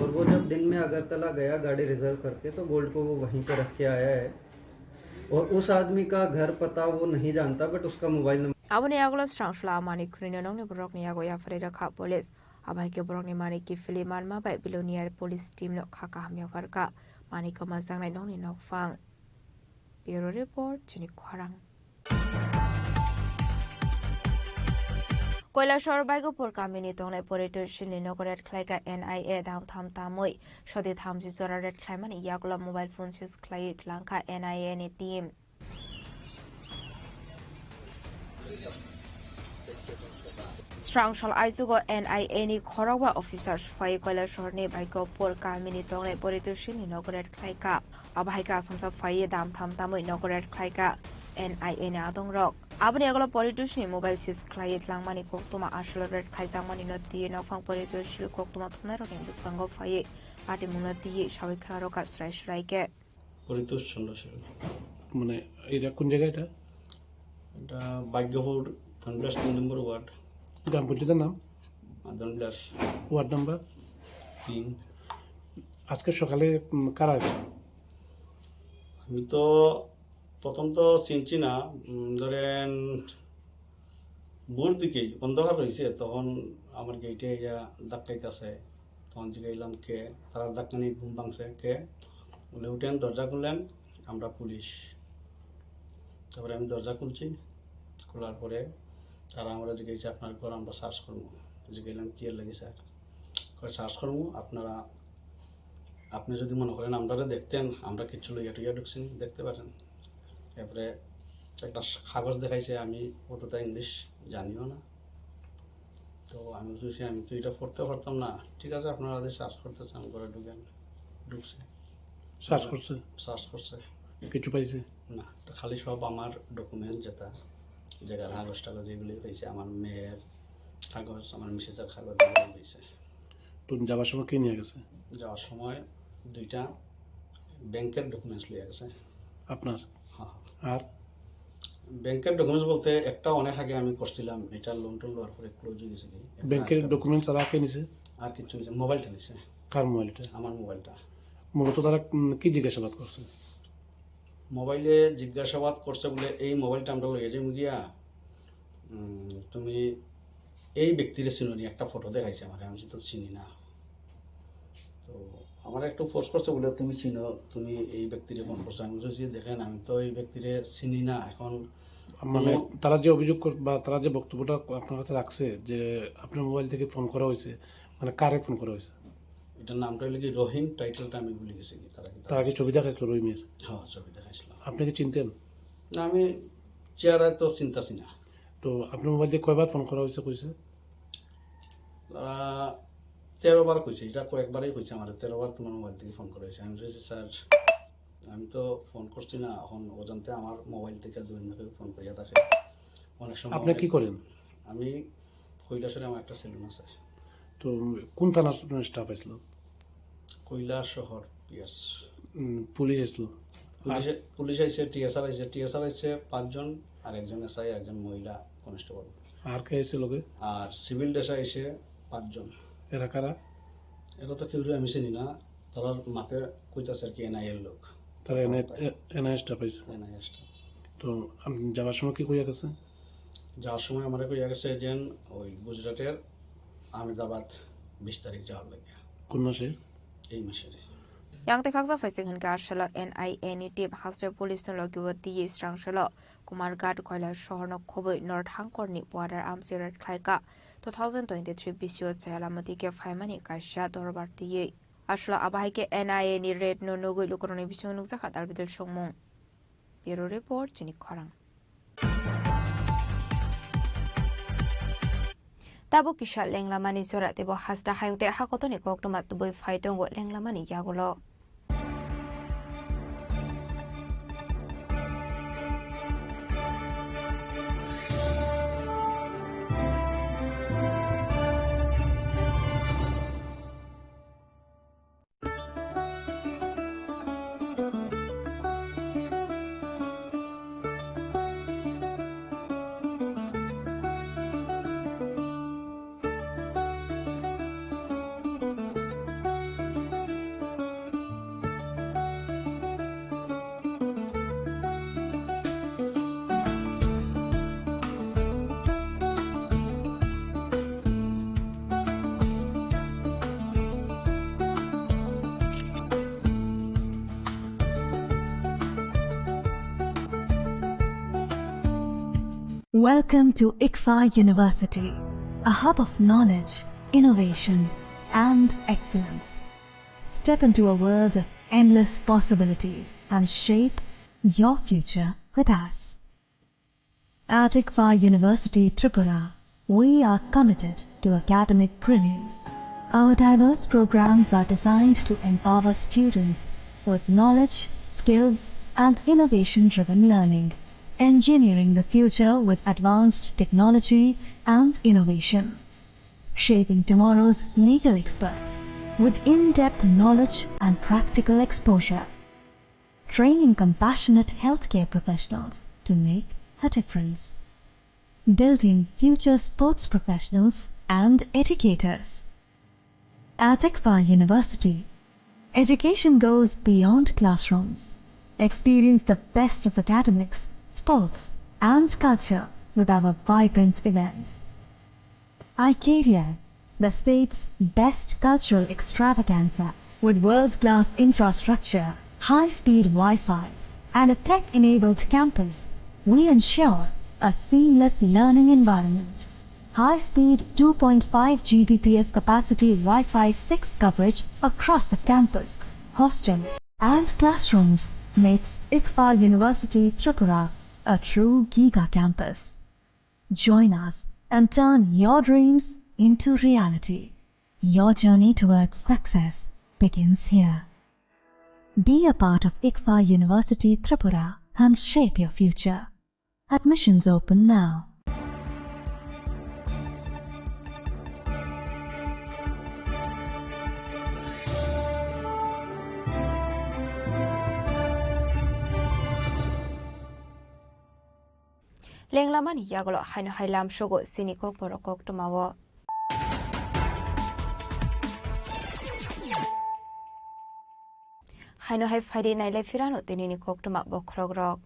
और वो जब दिन में अगरतला गया गाड़ी रिजर्व करके, तो गोल्ड को वो वहीं पे रख के आया है, और उस आदमी का घर पता वो नहीं जानता, बट उसका mobile number. Aboni yagulo srang sla mani khwnino nokni borokni yago yapharwi rwkha police. Abo hai khe borokni mani kiphilwi manma bai Belonia police team no kha kaham yapharkha. Mani kwmajaknai nokni nokphang. Bureau report, chini khorang. Koilashahar Baigopur kamini tongnai Poritoshilni nogo raid khlaikha N I A, dam tham tamwi soti thamchi jora raid khlaimani yagulo mobile phone seize khlaiwi twlangkha N I A ni team. Srang sal aichugo N I A ni khorokba officer phai Koilashahar ni Baigopur kamini tongnai Poritoshilni nogo raid khlaikha. Abo hai khe asongsa phaiwi dam tham tamwi nogo raid khlaikha N I A ni adongrok. Aboni yagulo Poritoshni mobile seize khlaiwi twlangmani koktwma aswlwi raid khaijakmani no twiwi nokphang Poritoshil koktwma thumnairokni bwskango phaiwi patimungno twiwi sawi khwnarokha swrai swrai khe. Poritosh Chandra Singh. মানে এটা কোন জায়গা এটা? এটা ভাগ্যপুর ধনবিলাস তিন নম্বর ওয়ার্ড। গ্রাম পঞ্চায়েতের নাম? ধনবিলাস। Ward number? তিন। আজকে সকালে, উম, কারা এসে? আমি তো প্রথম তো চিনছি না, উম, ধরেন ভোর দিকে অন্ধকার হয়েছে, তখন আমার গেটে ইয়া ধাক্কাইতেছে। তখন জিগাইলাম কে, তারা ধাক্কা নিয়ে ঘুম ভাঙছে কে, বলে, "উঠেন, দরজা খুললেন, আমরা পুলিশ।" তারপরে আমি দরজা খুলছি, খোলার পরে তারা আমরা জিজ্ঞেস, "আপনার ঘর আমরা সার্চ করবো।" জিজ্ঞাসলাম, "কি এর লাগি স্যার?" কয়, "সার্চ করবো, আপনারা, আপনি যদি মনে করেন আমরা দেখতেন, আমরা কিচ্ছু লইয়া টইয়া ঢুকছি, দেখতে পারেন।" এরপরে একটা কাগজ দেখাইছে, আমি অতটা ইংলিশ জানিও না। তো আমি বুঝছি, "আমি তো এটা পড়তে পারতাম না।" "ঠিক আছে, আপনারা যদি সার্চ করতে চান, করে ঢুকেন।" ঢুকছে। সার্চ করছে? সার্চ করছে। কিছু পাইছে? না, তো খালি সব আমার ডকুমেন্ট যেটা, জায়গার কাগজ টাগজ এগুলোই পাইছে, আমার মেয়ের কাগজ, আমার মিসেসের কাগজ এগুলোই পাইছে। তো যাওয়ার সময় কি নিয়ে গেছে? যাওয়ার সময় দুইটা ব্যাংকের ডকুমেন্টস লইয়া গেছে। আপনার? হ্যাঁ। আর? ব্যাংকের ডকুমেন্টস বলতে একটা অনেক আগে আমি করছিলাম, এটা লোন টোন লওয়ার পরে ক্লোজ হয়ে গেছে কি। ব্যাংকের আর ডকুমেন্টস আর কে নিছে? আর কিছু নিছে, মোবাইলটা নিছে। কার মোবাইলটা? আমার মোবাইলটা। মূলত তারা, উম, কি জিজ্ঞাসাবাদ করছে? মোবাইলে জিজ্ঞাসাবাদ করছে বলে, "এই মোবাইলটা আমরা লইয়া যাবো গিয়া, উম, তুমি এই ব্যক্তিরে চিনো নি?" একটা ফটো দেখাইছে আমার, আমি তো চিনি না। তো আমার একটু ফোর্স করছে বলে, "তুমি চিনো, তুমি এই ব্যক্তিরে ফোন করছো।" আমি বলছি, "দেখেন, আমি তো এই ব্যক্তিরে চিনি না।" এখন মানে কোনো তারা যে অভিযোগ কর-, বা তারা যে বক্তব্যটা আপনার কাছে রাখছে যে আপনার মোবাইল থেকে ফোন করা হয়েছে, মানে কারে ফোন করা হয়েছে? এটার নামটা হইলো কি রহিম, টাইটেলটা আমি ভুলে গেছি কি, তারা কি তারা কি ছবি দেখাইছিল রহিমের? হ্যাঁ, ছবি দেখাইছিল। আপনি কি চিনতেন? না, আমি চেহারা তো চিনতাছি না। তো আপনার মোবাইল দিয়ে কয়বার ফোন করা হয়েছে কইছে? তারা তেরো বার কইছে, এটা কয়েকবারই কইছে আমার, "তেরো বার তোমার মোবাইল থেকে ফোন করা হয়েছে।" আমি বলছি, "স্যার, আমি তো ফোন করছি না, এখন অজান্তে আমার মোবাইল থেকে দুই মিনিট ফোন করিয়া থাকে।" অনেক সময় আপনি কি করেন? আমি কৈলাসহরে আমার একটা সেলুন আছে। তো কোন থানার স্টাফ আসলো? কৈলাসহর পিএস। উম, পুলিশ আসলো? পুলিশে, পুলিশ আইছে, টিএসআর আইছে, টিএসআর আইছে পাঁচজন, আর একজন এসআই, একজন মহিলা কনস্টেবল। আর কে আইছে লগে? আর সিভিল ড্রেসে আইছে পাঁচজন। এরা কারা? এরা তো কেউ আমি চিনি না, তারা মাতে কইতাছে আর কি এনআইএর লোক। তারা এনআই, এ-, এনআইএ স্টাফ আইছে? NIA staff. তো, আম, যাওয়ার সময় কি কইয়া গেছে? যাওয়ার সময় আমারে কইয়া গেছে যে ওই গুজরাটের আহমেদাবাদ বিশ তারিখ যাওয়ার লাগে। কোন মাসে? এই মাসের। Yang tei khaksa phaising hinkhe aswkno N I A ni team haste police no logi o twiwi srang salo Kumarghat Koilashahar no khobwi North Hangkor ni border amchai raid khlaikha. Two thousand twenty-three bisio chaya lama dike phaimani kaisa dorbar twiwi. Aswkno abo hai khe N I A ni raid no nugwi lukurokni bisingo nukjakha dalbidal songmung. Bureau Report, chini khorang. Tabuk kisa lenglamani jora teibo hasta hayung tei hakotorni koktwma tubui phai tongo lenglamani yagulo. Welcome to ICFAI University, a hub of knowledge, innovation, and excellence. Step into a world of endless possibilities and shape your future with us. At ICFAI University Tripura, we are committed to academic brilliance. Our diverse programs are designed to empower students with knowledge, skills, and innovation-driven learning, engineering the future with advanced technology and innovation, shaping tomorrow's legal experts with in-depth knowledge and practical exposure, training compassionate healthcare professionals to make a difference, building future sports professionals and educators. At ICFAI University, education goes beyond classrooms. Experience the best of academics, sports, and culture with our vibrant events. ICARIA, the state's best cultural extravaganza, with world-class infrastructure, high-speed Wi-Fi, and a tech-enabled campus, we ensure a seamless learning environment. High-speed two point five G B P S capacity Wi-Fi six coverage across the campus, hostel, and classrooms makes ICFAI University Tripura a true giga campus. Join us and turn your dreams into reality. Your journey towards success begins here. Be a part of ICFAI University Tripura and shape your future. Admissions open now. Lenglamani yagulo haino hai lamsogo chini kokborok koktwmao. Haino hai phaidi nailai phirano tinini koktwma bokhorokrok.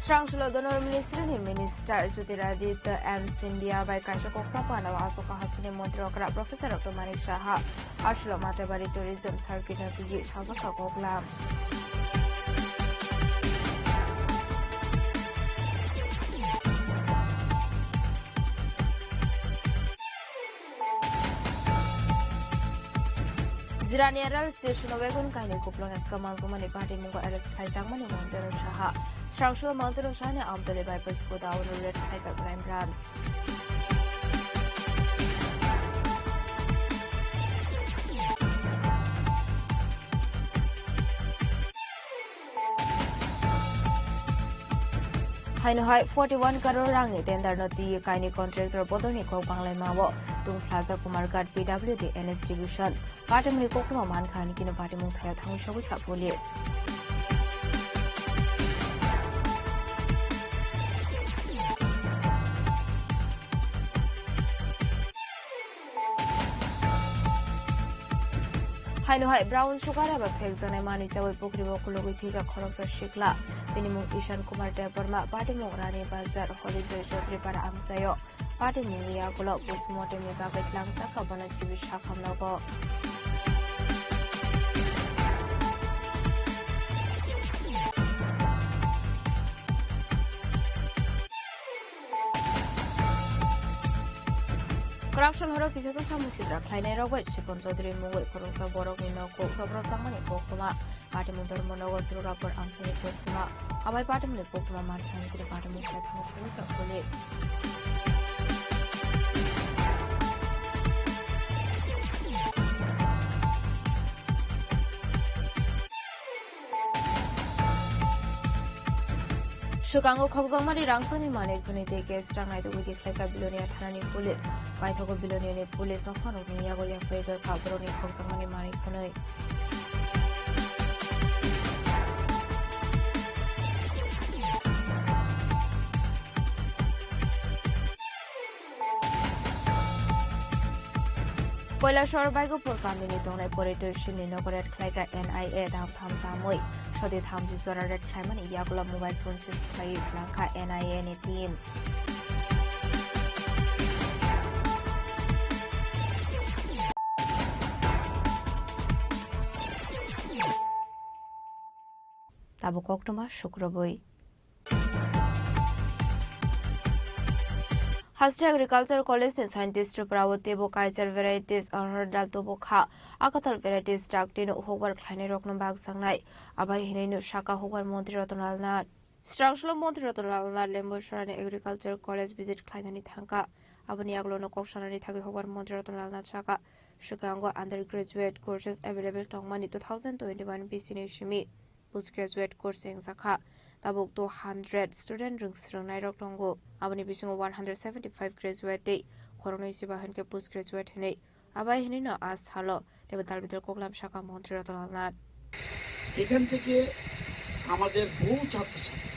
Srangsulo Donor Ministry ni Minister Jyotiraditya M Scindia bai kaisa koksa panao aswk hasteni montri okra Professor Doctor Manik Saha. Aswkno Mathabari Tourism Circuit no twiwi sajak kha koklam. Jirania rail station o wagon kainwi kupulung S K Manjumani party mungo arrest khaijakmani Montero Saha. Srangsulo Montero Sahani Amtoli bypass godown raid khaikha Crime Branch. Haino hai forty one crore rangni tender no twi kaini contractor bodolni kok banglaima o tungphlajak Kumarghat P W D N S division. Party mungni koktwma mankha hini kino party mung thaio thangwi sogwi kha police. Haino hai brown sugar eba phekjaknai manwi chawi pukhri o kulugwi thwikha khoroksa sikla. Bini mung Ishan Kumar Debbarma, party mung Rani Bazar, Holijoy Chaudhary para amchaio. Party mungni yagulo postmortem ni bagwi tlangjak abono chibwi sakham nogo. Kwrak samhoro kisa chwng samung sitra khlainai rok bai Sipon Chaudhary mungwi khoroksa borokni nok kok chopropjakmani koktwma. Patimung Dharmanagar Durgapur amchaini koktwma. Abai patimungni koktwma manthani kini patimung khlai thango police. Swkango khokjakmani rangchakni manwi khwnwi tei case rang naitugwi tikhlaikha Bilonia thanani police. Paithago Biloniani police nokhangrokni yago yapharwi rwkha borokni khokjakmani manwi khwnwi. Koilashahar Baigopur kamini tongnai Poritor Sinni nogo raid khlaikha N I A dam tham tamwi. Sodi thamchi jora raid khlaimani yagulo mobile phone seize khlaiwi twlangkha N I A ni team. Tabuk koktwma sukrubwi. Haste Agriculture College ni scientist Tripura o teibo kaisar varieties arhar dal tubu kha. Akathal varieties dak tino hukbar khlainai rokno bakjaknai. Abai hinwi no saka hukbar montri Ratan Lal Nath. Srangshlo montri Ratan Lal Nath Lembu Sorani Agriculture College visit khlainani thangkha. Aboni yagulo no kok sanani thagwi hukbar montri Ratan Lal Nath saka, swkango undergraduate courses available tongmani two thousand twenty-one B C ni simi. Postgraduate course wngjakha. Tabuk two hundred student rwng swrwngnairok tongo. Aboni bisingo one hundred seventy-five graduate tei khoroknwi se ba hwnkhe postgraduate hinwi. Abai hinwino a salo teibo dal bidal koklam saka montri Ratan Lal Nath. এখান থেকে আমাদের বহু ছাত্রছাত্রী,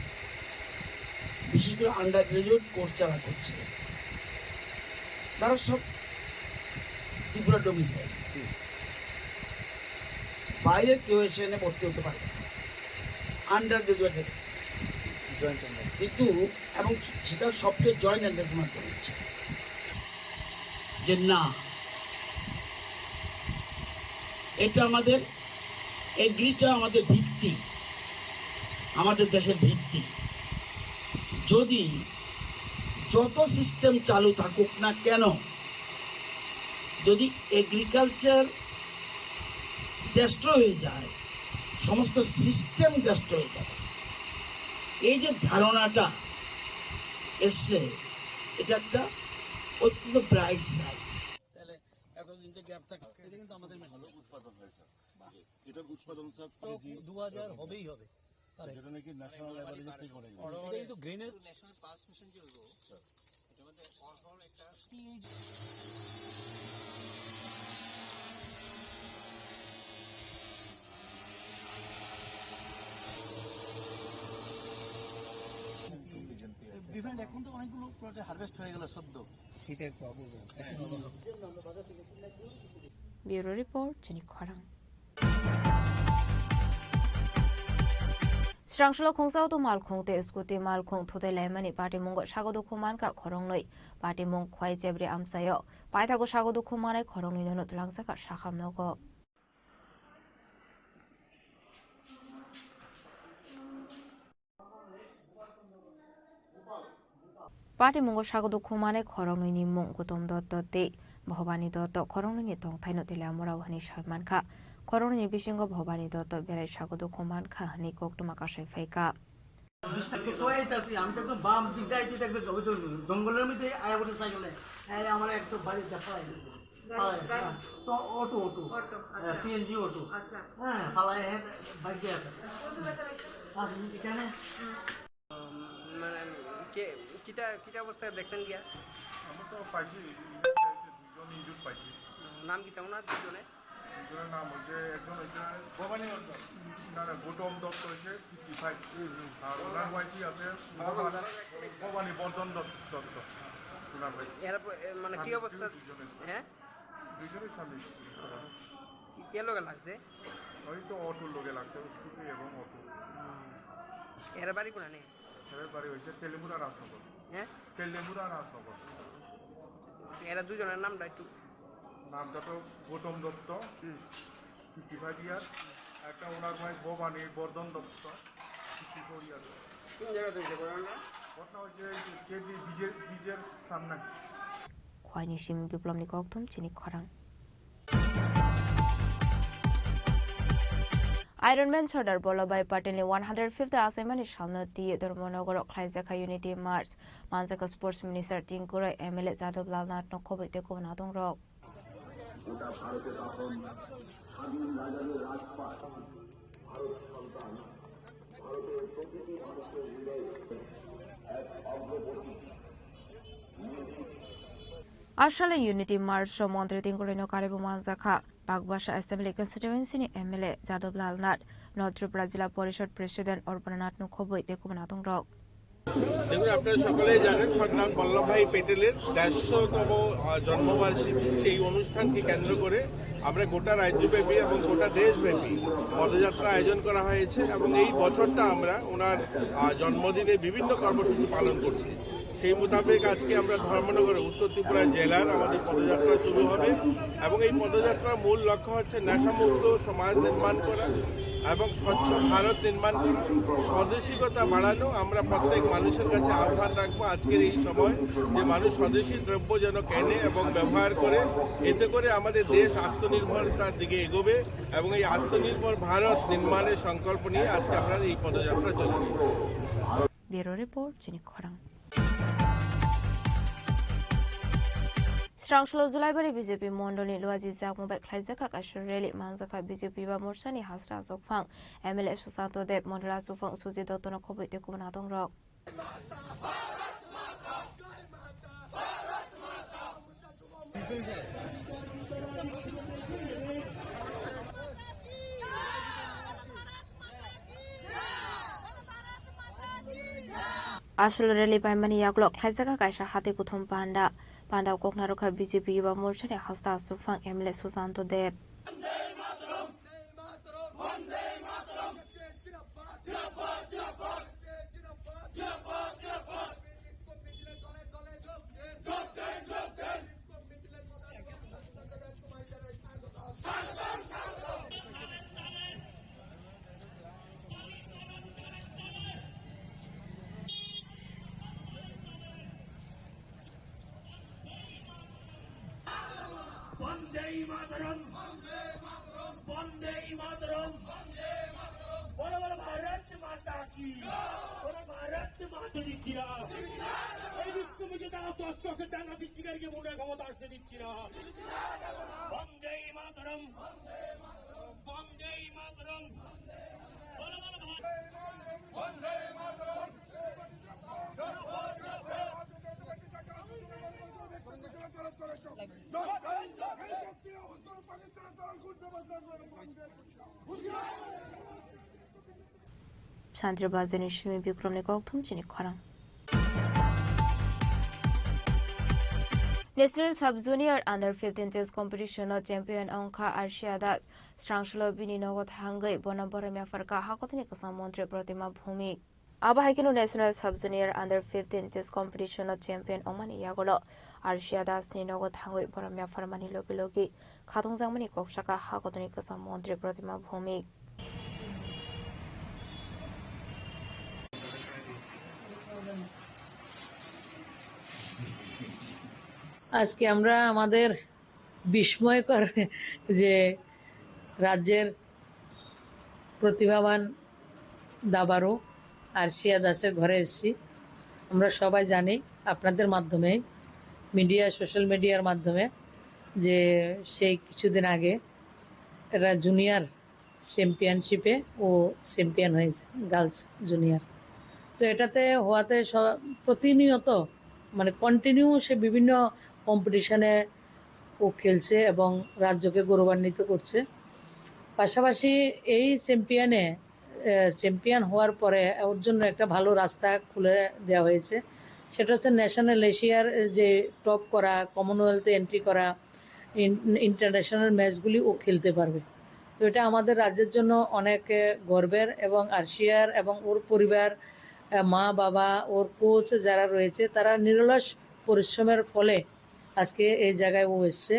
বিশেষ করে under graduate course যারা করছে, তারা সব ত্রিপুরা ডোমিসাইল। বাইরে কেউ এসে এনে ভর্তি হতে পারে না, আন্ডার গ্র্যাজুয়েট। Joint under. কিন্তু এবং সেটা সবচেয়ে জয়েন্ট এন্ট্রান্স মাধ্যমে হচ্ছে। যে না, এটা আমাদের, এগ্রিটা আমাদের ভিত্তি, আমাদের দেশের ভিত্তি। যদি যত সিস্টেম চালু থাকুক না কেন, যদি এগ্রিকালচার ডিস্ট্রয় হয়ে যায়, সমস্ত সিস্টেম ডিস্ট্রয় হয়ে যাবে। এই যে ধারণাটা এসছে, এটা একটা অত্যন্ত ব্রাইট সাইড। তাহলে এতদিন যে গ্যাপ থাকে, এটা কিন্তু আমাদের মেশিন। ভালো উৎপাদন হয়েছে। এটার উৎপাদন, স্যার, তো কেজি দু হাজার হবেই হবে। কারেক্ট। যেটা নাকি ন্যাশনাল অ্যাভারেজের থেকে অনেক বেশি। এটা কিন্তু গ্রিনের ন্যাশনাল পালস মেশিন যে হইব, স্যার। এটা মধ্যে অল একটা ডিফারেন্ট, এখন তো অনেকগুলো প্রোডাক্ট হারভেস্ট হয়ে গেল সদ্য। Bureau report, Chini Khorang. Srangshalo khungsa auto malkhung tei scooty malkhung thutai laimani patimungo sago dukhu mankha khoroknwi. Patimung Khwai Chebri amchaio. Paithago sago dukhu manai khoroknwi nono twlangjakha sakham nogo. Patimungo sago dukhu manai khoroknwini mung Gutom Dotto tei Bhobani Dotto, khoroknwini tongthaino Teliamura hwnwi soi mankha. Khoroknwini bisingo Bhobani Dotto belai sago dukhu mankha hwnwi koktwma kasai phaikha. আমি তো একদম বাম দিক দিয়ে, একদম ওই যে জঙ্গলের মধ্যে আয়া বসে সাইকেলে, এই আমার একদম বাড়ি দেখা হয়। গাড়ি, হ্যাঁ, গাড়ি। হ্যাঁ। তো অটো, অটো। অটো, হ্যাঁ, আচ্ছা। CNG auto. আচ্ছা। হ্যাঁ, ফালায় হ্যাঁ, বাইক দিয়ে আছে। কোন জায়গায় আছে? আর এখানে। হুম। মানে, কে, কিতা, কিতা অবস্থায় দেখছেন গিয়া? আমরা তো পাইছি, দুজন ইনজুর্ড পাইছি। নাম কিতা ওনার দুজনে? দুজনের নাম হচ্ছে, একজন হচ্ছে ভবানী বর্ধন। না, না, গৌতম দত্ত হচ্ছে ফিফটি ফাইভ। হুম, হুম। আর ওনার ওয়াইফই আছে ভবানী, ভবানী বর্ধন দত্ত, দত্ত। ওনার ওয়াইফ। এরা প-, এ, মানে কি স্বামী স্ত্রী অবস্থা? দুজনে। হ্যাঁ? দুজনেই স্বামী স্ত্রী। কি, কে লগে লাগছে? ওই তো অটোর লগে লাগছে, স্কুটি এবং অটো। হুম। এরা বাড়ি কোনানে? এদের বাড়ি হয়েছে তেলেমুড়া রাজনগর। হ্যাঁ? তেলেমুড়া রাজনগর। এরা দুজনের নামটা একটু। নামটা তো গৌতম দত্ত, হুম। ফিফটি ফাইভ ইয়ার, একটা ওনার ওয়াইফ ভবানী বর্ধন দত্ত, ফিফটি ফোর ইয়ার। কোন জায়গাতে হয়েছে ঘটনাটা? ঘটনা হচ্ছে এই যে কেজি ব্রিজের, ব্রিজের সামনে। Khwaini simi Biplopni kokthum chini khorang. Ironman Sardar Vallabhbhai Patelni one hundred fifth achaimani salno twi Dharmanagar o khlaijak kha Unity March. Manjak kha Sports Minister Tinku Roy, M L A Jadab Lal Nath no khobwi tei kubun adongrok. গোটা ভারতে তখন স্বাধীন রাজাদের রাজপাট। ভারত সন্তান, ভারতের প্রতিটি মানুষের হৃদয়ে এক অগ্রবর্তী। Aswlai Unity March o Montri Tinku Roy no karwi bo manjak kha Bagbasa Assembly Constituency ni M L A Jadab Lal Nath, North Tripura Jila Porishad President Orpana Nath no khobwi tei kubun adongrok. দেখুন, আপনারা সকলেই জানেন সর্দার বল্লভভাই পেটেলের দেড়শোতম, আহ, জন্মবার্ষিকী। সেই অনুষ্ঠানকে কেন্দ্র করে আমরা গোটা রাজ্যব্যাপী এবং গোটা দেশব্যাপী পদযাত্রা আয়োজন করা হয়েছে এবং এই বছরটা আমরা ওনার, আহ, জন্মদিনে বিভিন্ন কর্মসূচি পালন করছি। সেই মোতাবেক আজকে আমরা ধর্মনগরে উত্তর ত্রিপুরা জেলার আমাদের পদযাত্রা শুরু হবে এবং এই পদযাত্রার মূল লক্ষ্য হচ্ছে নেশামুক্ত সমাজ নির্মাণ করা এবং স্বচ্ছ ভারত নির্মাণ করা, স্বদেশিকতা বাড়ানো। আমরা প্রত্যেক মানুষের কাছে আহ্বান রাখবো আজকের এই সময় যে মানুষ স্বদেশি দ্রব্য যেন কেনে এবং ব্যবহার করে, এতে করে আমাদের দেশ আত্মনির্ভরতার দিকে এগোবে এবং এই আত্মনির্ভর ভারত নির্মাণের সংকল্প নিয়ে আজকে আমরা এই পদযাত্রা চলেছি। Bureau Report, chini khorang. Srangsulo Julaibari B J P mondolni luaji jakmung bai khlaijak kha kaisa rally, manjak kha B J P Yuva Morchani hasra achukphang M L A Susanto Deb, mondol achukphang Sujit Dotto no khobwi tei kubun adongrok. Aswlai rally paimani yagulo khlaijak kha kaisa hati kuthum panda. Panda o kok narwk kha B J P Yuva Morchani hasra achukphang M L A Susanto Deb. বন্দে মাতরম। বন্দে মাতরম। বলো, বলো, ভারত মাতা কি। বলো, ভারত মাতা দিচ্ছি না। এই বিষ্ণু বিজেতা দশ দশের দাঙ্গা সৃষ্টিকারীকে মনে ক্ষমতা আসতে দিচ্ছি না। বন্দে মাতরম। বন্দে মাতরম। বলো, বলো, Bharat. Santri Bazar ni simi Bikram ni kokthum chini khorang. National Sub Junior Under fifteen Chess Competition o champion wngkha Arshia Das. Srangsulo bini nogo thangwi bono borom yapharkha hakotini kwcham montri Pratima Bhumik. Abo hai kheno National Sub Junior Under fifteen Chess Competition o champion wngmani yagulo Arshia Das ni nogo thangwi borom yapharmani logi logi khatungjakmani kok sakha hakotini kwcham montri Pratima Bhumik. আজকে আমরা আমাদের বিস্ময়কর যে রাজ্যের প্রতিভাবান দাবাড়ু আরশিয়া দাসের ঘরে এসেছি। আমরা সবাই জানি আপনাদের মাধ্যমে, মিডিয়া, সোশ্যাল মিডিয়ার মাধ্যমে, যে সেই কিছুদিন আগে এরা জুনিয়র চ্যাম্পিয়নশিপে ও চ্যাম্পিয়ন হয়েছে গার্লস জুনিয়র। তো এটাতে হওয়াতে স-, প্রতিনিয়ত মানে কন্টিনিউ সে বিভিন্ন কম্পিটিশনে ও খেলছে এবং রাজ্যকে গৌরবান্বিত করছে। পাশাপাশি এই চ্যাম্পিয়নে, আহ, চ্যাম্পিয়ন হওয়ার পরে ওর জন্য একটা ভালো রাস্তা খুলে দেওয়া হয়েছে। সেটা হচ্ছে ন্যাশনাল এশিয়ার যে টপ করা, কমনওয়েলথে এন্ট্রি করা, ইন-, ইন্টারন্যাশনাল ম্যাচগুলি ও খেলতে পারবে। তো এটা আমাদের রাজ্যের জন্য অনেক, আহ, গর্বের এবং আর্শিয়ার এবং ওর পরিবার, আহ, মা, বাবা, ওর কোচ যারা রয়েছে, তারা নিরলস পরিশ্রমের ফলে আজকে এই জায়গায় ও এসছে।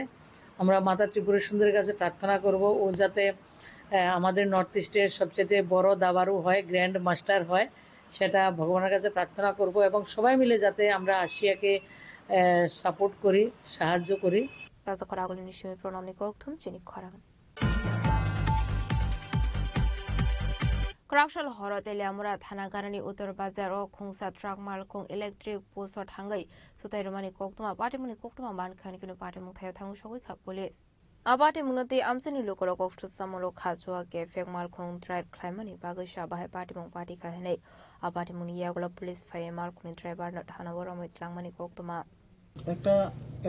আমরা মাতা ত্রিপুরা সুন্দরীর কাছে প্রার্থনা করব, ও যাতে, আহ, আমাদের নর্থ ইস্টের সবচেয়ে বড় দাবাড়ু হয়, গ্র্যান্ড মাস্টার হয়, সেটা ভগবানের কাছে প্রার্থনা করব এবং সবাই মিলে যাতে আমরা আর্শিয়াকে, আহ, সাপোর্ট করি, সাহায্য করি। Rajakhor agulini simi pranamni kokthum chini khorang. Kwraksal horo Teliamura thana ganani Uttor Bazar o khungsa truck malkhung electric post o thangwi sutai rwmani koktwma patimungni koktwma mankha hwnwi kheno patimung thaio thangwi sogwi kha police. A patimungno twi amchaini lukurok kokthwsamung rok kha chuak khe phek malkhung drive khlaimani bagwi sa bahai patimung pati kha hwnwi a patimungni yagulo police phaiwi malkhungni driver no thana o romwi twlangmani koktwma. একটা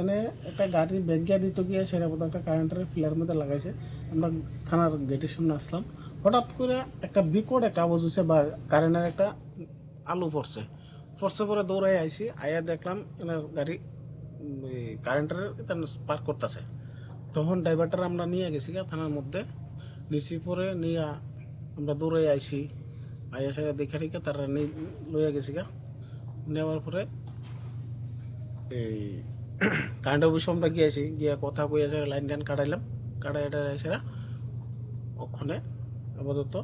এনে একটা গাড়ি back gear দিতে গিয়ে সেটা বোধহয় একটা কারেন্টের পিলার মধ্যে লাগাইছে। আমরা থানার গেটের সামনে আসলাম, হঠাৎ করে একটা বিকট একটা আওয়াজ হচ্ছে বা কারেন্টের একটা আলো পড়ছে। পড়ছে পরে দৌড়াই আইছি, আইয়া দেখলাম এনার গাড়ি, উম, এই কারেন্টের এখানে পার্ক করতেছে। তখন ড্রাইভারটার আমরা নিয়ে গেছি গা থানার মধ্যে, নিছি পরে নিয়ে আমরা দৌড়াই আইছি, আইয়া সেটা দেখে রেখে তারা নি-, লইয়া গেছি গা। নেওয়ার পরে এই কারেন্ট অফিসে আমরা গিয়েছি, গিয়ে কথা কইয়া সেটা লাইন টাইন কাটাইলাম, কাটাই টাটাই সেটা ওখানে আপাতত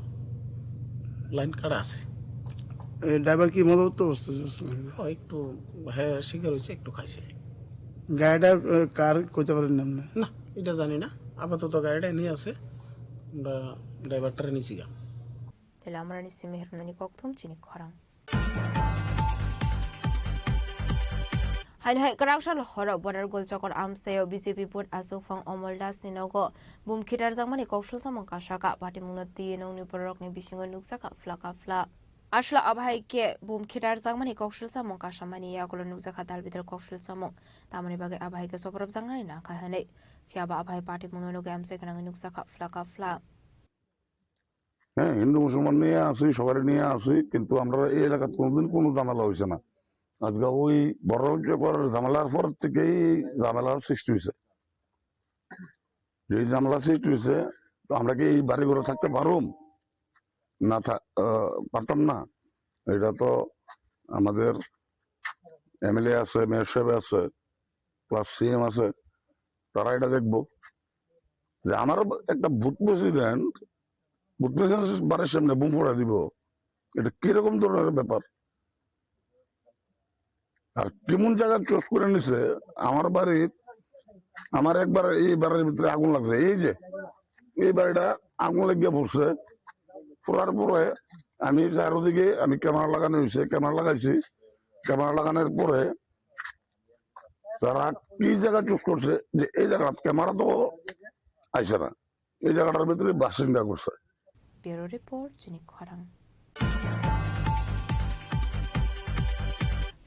লাইন কাটা আছে। এই ড্রাইভার কি মদ অবস্থায় ছিল? ও একটু, হ্যাঁ, স্বীকার হয়েছে, একটু খাইছে। গাড়িটা, এ, কার কইতে পারেন না আপনি? না, এটা জানি না। আপাতত গাড়িটা এনে আছে, আমরা ড্রাইভারটারে নিছি গা। Tela amrani simi hwnmani kokthum chini khorang. Haino hai kwraksal horo Bodar Golchakor amchaio B J P vote achukphang Omol Das ni nogo bum khitarjakmani koksul samung kasaka. Patimungno twiwi nokni bororokni bisingo nukjakha phlaka phla. Aswla abahai khe bum khitarjakmani koksul samung kasamani yagulo nukjakha dalbidal koksul samung. Tamoni bagwi abahai khe chopropjaknani nangkha hwnwi. Phiyaba abahai patimungno nugwi amchai gwnangwi nukjakha phlaka phla. হ্যাঁ, হিন্দু মুসলমান নিয়ে আছি, সবারই নিয়ে আছি, কিন্তু আমরা এই এলাকাত কোনোদিন কোনো ঝামেলা হয়েছে না। আজকে ওই বড় চক্কর ঝামেলার পর থেকেই ঝামেলার সৃষ্টি হয়েছে। এই ঝামেলা সৃষ্টি হয়েছে, তো আমরা কি এই বাড়ি ঘরে থাকতে পারুম? না থা-, আহ, পারতাম না। এটা তো আমাদের এমএলএ আছে, মেয়র সাহেব আছে, প্লাস সিএম আছে, তারা এটা দেখবো। যে আমারও একটা ভোট প্রেসিডেন্ট, ভোট প্রেসিডেন্ট বাড়ির সামনে বোম ফোড়া দিব, এটা কিরকম ধরনের ব্যাপার? আর কেমন জায়গা চুজ করে নিছে? আমার বাড়ির, আমার একবার এই বাড়ির ভিতরে আগুন লাগছে, এই যে এই বাড়িটা আগুন লাগিয়ে পড়ছে, পড়ার পরে আমি চারোদিকে আমি ক্যামেরা লাগানো হয়েছে, ক্যামেরা লাগাইছি, ক্যামেরা লাগানোর পরে তারা কি জায়গা চুজ করছে যে এই জায়গাত ক্যামেরা তো আইছে না, এই জায়গাটার ভিতরে বাসিন্দা করছে। Bureau Report, chini khorang.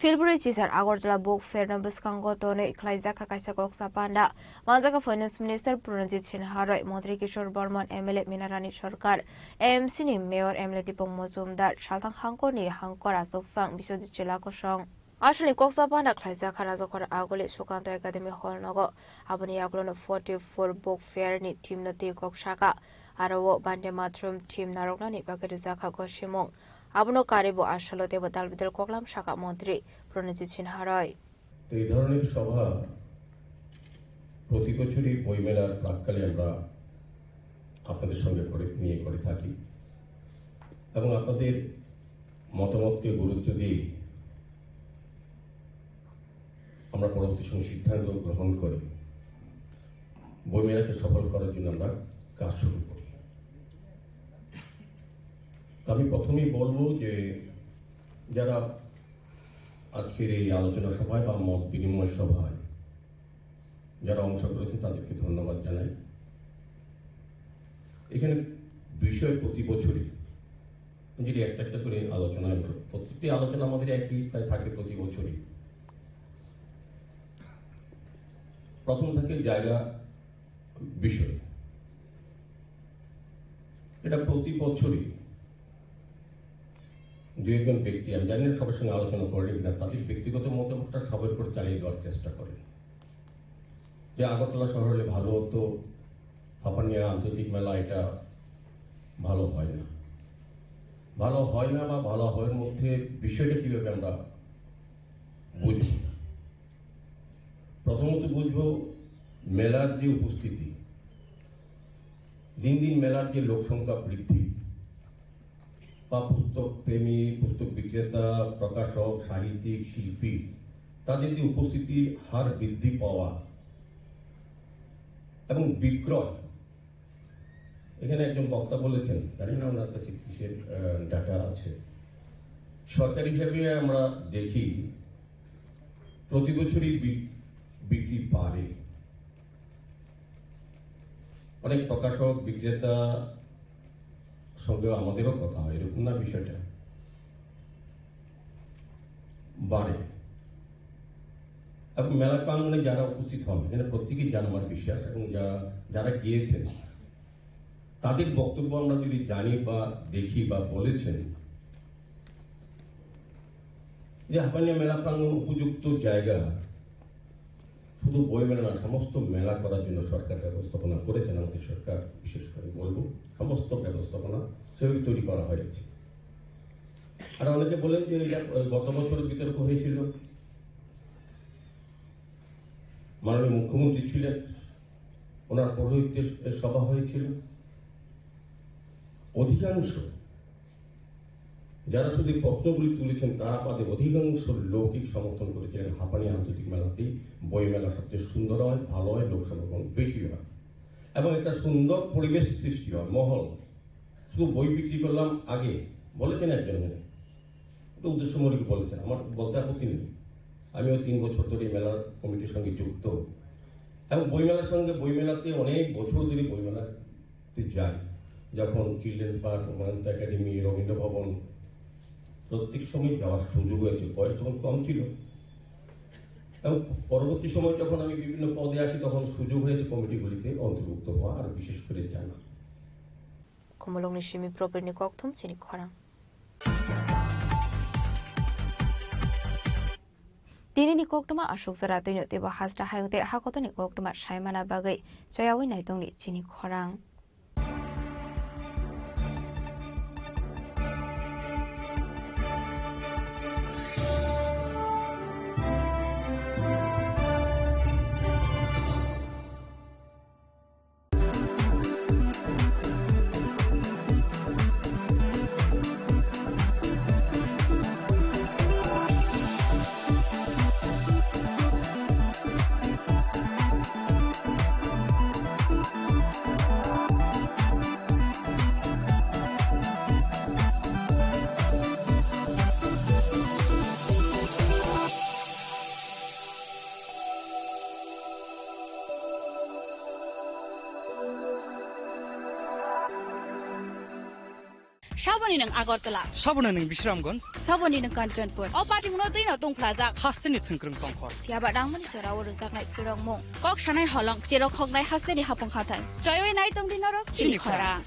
February chisar Agartala Book Fair no bwskango tonwi khlaijakha kaisa koksa panda. Manjakha Finance Minister Pranajit Sinha Roy, Montri Kishore Bormon, M L A Mina Rani Sarkar, A M C ni Mayor M L A Tipong Mojumdar, Salthang Hangkor ni Hangkor Achukphang Biswajit Chela Kosong. Aswlni koksa panda khlaijak kha Rajakhor Aguli Sukanto Academy Hall nogo. Aboni yagulono forty-four Book Fair ni theme no twi kok saka. Aro o Bande Mataram theme narwknani bagwi rijak kha gosimung. Abono karwi bo aswlo teibo dalbidal koklam saka montri Pranajit Sinha Roy. তো এই ধরনের সভা প্রতি বছরই বইমেলার প্রাক্কালে আমরা আপনাদের সঙ্গে করে, নিয়ে করে থাকি এবং আপনাদের মতামতকে গুরুত্ব দিয়ে আমরা পরবর্তী সময় সিদ্ধান্ত গ্রহণ করে বইমেলাকে সফল করার জন্য আমরা কাজ শুরু করি। তো আমি প্রথমেই বলবো যে যারা আজকের এই আলোচনা সভায় বা মত বিনিময় সভায় যারা অংশ করেছেন তাদেরকে ধন্যবাদ জানাই। এখানে বিষয় প্রতি বছরই যদি একটা একটা করে আলোচনা হলো, প্রত্যেকটি আলোচনা আমাদের একই প্রায় থাকে প্রতি বছরই। প্রথম থাকে জায়গা বিষয়, এটা প্রতি বছরই দু একজন ব্যক্তি, আমি জানি না সবার সঙ্গে আলোচনা করেন কিনা, তাদের ব্যক্তিগত মতামতটা সবার উপর চালিয়ে দেওয়ার চেষ্টা করেন যে আগরতলা শহর হলে ভালো হতো, হাপানিয়া আন্তর্জাতিক মেলা এটা ভালো হয় না। ভালো হয় না বা ভালো হওয়ার মধ্যে বিষয়টা কিভাবে আমরা বুঝব? প্রথমত বুঝব মেলার যে উপস্থিতি, দিন দিন মেলার যে লোকসংখ্যা বৃদ্ধি, বা পুস্তক প্রেমী, পুস্তক বিক্রেতা, প্রকাশক, সাহিত্যিক, শিল্পী, তাদের যে উপস্থিতির হার বৃদ্ধি পাওয়া এবং বিক্রয়, এখানে একজন বক্তা বলেছেন, জানি না ওনার কাছে কিসের, আহ, ডাটা আছে। সরকার হিসাবে আমরা দেখি প্রতি বছরই বি-, বিক্রি বাড়ে। অনেক প্রকাশক, বিক্রেতা সঙ্গেও আমাদেরও কথা হয়, এরকম না বিষয়টা? বাড়ে। এবং মেলা প্রাঙ্গণে যারা উপস্থিত হন, এখানে প্রত্যেকেই যান আমার বিশ্বাস, এবং যা-, যারা গিয়েছেন, তাদের বক্তব্য আমরা যদি জানি বা দেখি বা বলেছেন যে হাপানিয়া মেলা প্রাঙ্গণ উপযুক্ত জায়গা, শুধু বই মেলা না, সমস্ত মেলা করার জন্য সরকার ব্যবস্থাপনা করেছেন। আমাদের সরকার, বিশেষ করে বলবো, সমস্ত ব্যবস্থাপনা সেভাবে তৈরি করা হয়েছে। আর অনেকে বলেন যে এটা, আহ, গত বছর বিতর্ক হয়েছিল, মাননীয় মুখ্যমন্ত্রী ছিলেন, ওনার পৌরোহিত্যে সভা হয়েছিল। অধিকাংশ যারা শুধু প্রশ্নগুলি তুলেছেন, তারা বাদে অধিকাংশ লোকই সমর্থন করেছিলেন হাপানি আন্তর্জাতিক মেলাতেই বই মেলা সবচেয়ে সুন্দর হয়, ভালো হয়, লোক সমাগম বেশি হয়। এবং একটা সুন্দর পরিবেশ সৃষ্টি হয়, মহল। শুধু বই বিক্রি করলাম আগে, বলেছেন একজন, এটা উদ্দেশ্যমূলক বলেছেন, আমার বলতে আপত্তি নেই। আমিও তিন বছর ধরে এই মেলার কমিটির সঙ্গে যুক্ত এবং বইমেলার সঙ্গে, বইমেলাতে অনেক বছর ধরে বইমেলাতে যাই। যখন চিলড্রেন্স পার্ক, উমানন্দ একাডেমি, রবীন্দ্র ভবন, প্রত্যেক সময় যাওয়ার সুযোগ হয়েছে। বয়স তখন কম ছিল এবং পরবর্তী সময় যখন আমি বিভিন্ন পদে আসি, তখন সুযোগ হয়েছে কমিটিগুলিতে অন্তর্ভুক্ত হওয়া আর বিশেষ করে জানা। Khumulwngni simi propri ni kokthum chini khorang. Tini ni koktwma aswk jora twino teibo hasta hayung tei hakotor ni koktwma saimana bagwi chayawi naitongni chini khorang. Saboni nwng Agartala. Saboni nwng Bisramganj. Saboni nwng Kanchanpur. O patimungno twino tongphlajak. Hasteni thwngkwrwng tongkhor. Phiyaba rangmani jorao rwjaknai phirokmung. Kok sanai holong, cherok hoknai hasteni hapung hathai. Choywi nai tongdi norok chini khorang.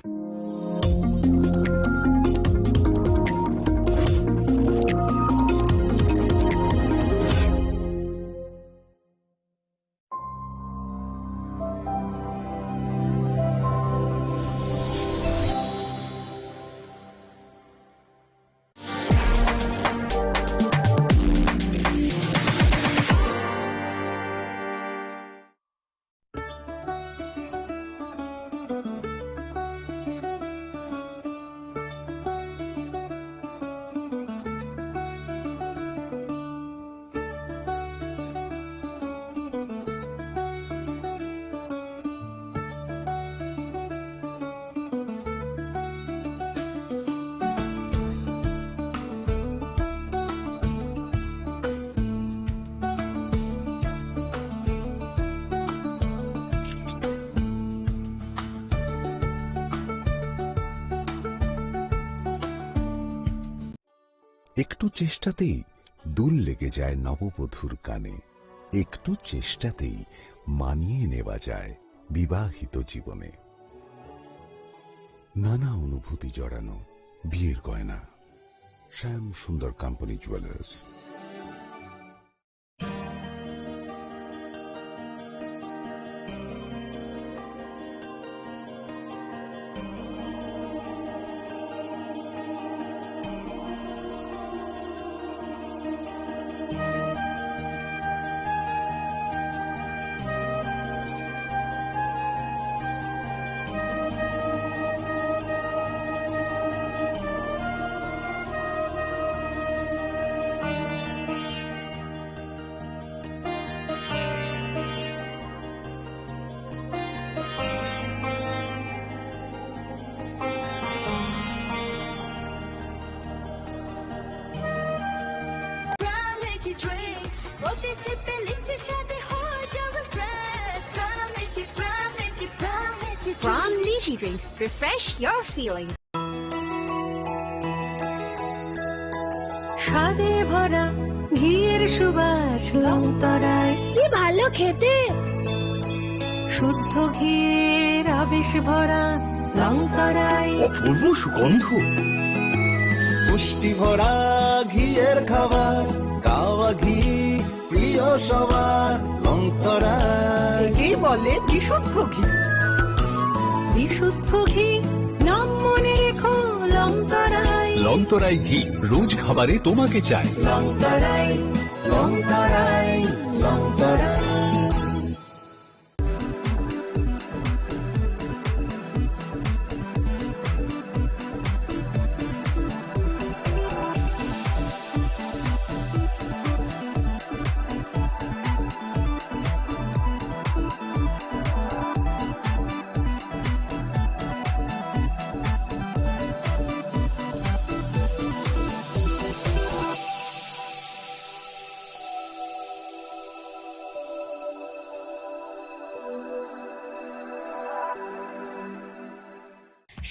একটু চেষ্টাতেই দুল লেগে যায় নববধূর কানে, একটু চেষ্টাতেই মানিয়ে নেওয়া যায় বিবাহিত জীবনে। নানা অনুভূতি জড়ানো বিয়ের গয়না। শ্যাম সুন্দর company jewellers. Prime Lychee drink. প্রতি সিপে লিচুর স্বাদে হয়ে যাবে fresh। Prime Lychee, Prime Lychee, Prime Lychee, Prime Lychee drink। Prime Lychee drink. Refresh your feelings. স্বাদে ভরা ঘিয়ের সুবাস লংতরায়। কি ভালো খেতে। শুদ্ধ ঘিয়ের আবেশ ভরা লংতরায়। অপূর্ব সুগন্ধ। পুষ্টি ভরা ঘিয়ের খাবার, গাওয়া ঘি প্রিয় সবার, লংতরায়। একেই বলে বিশুদ্ধ ঘি। বিশুদ্ধ ঘি, নাম মনে রেখো, লংতরায়। লংতরায় ঘি, রোজ খাবারে তোমাকে চাই। লংতরায়, লংতরায়, Longtharai.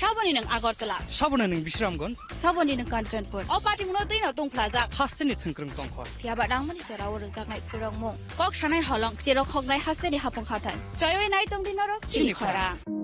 Saboni nwng Agartala. Saboni nwng Bisramganj. Saboni nwng Kanchanpur. O patimungno twino tongphlajak. Hasteni thwngkwrwng tongkhor. Phiyaba nangmani jora o rwjaknai phwrwngmung. Kok sanai holong, cherok hoknai hasteni hapung hathai. Choiwi nai tongdi norok chini khorang.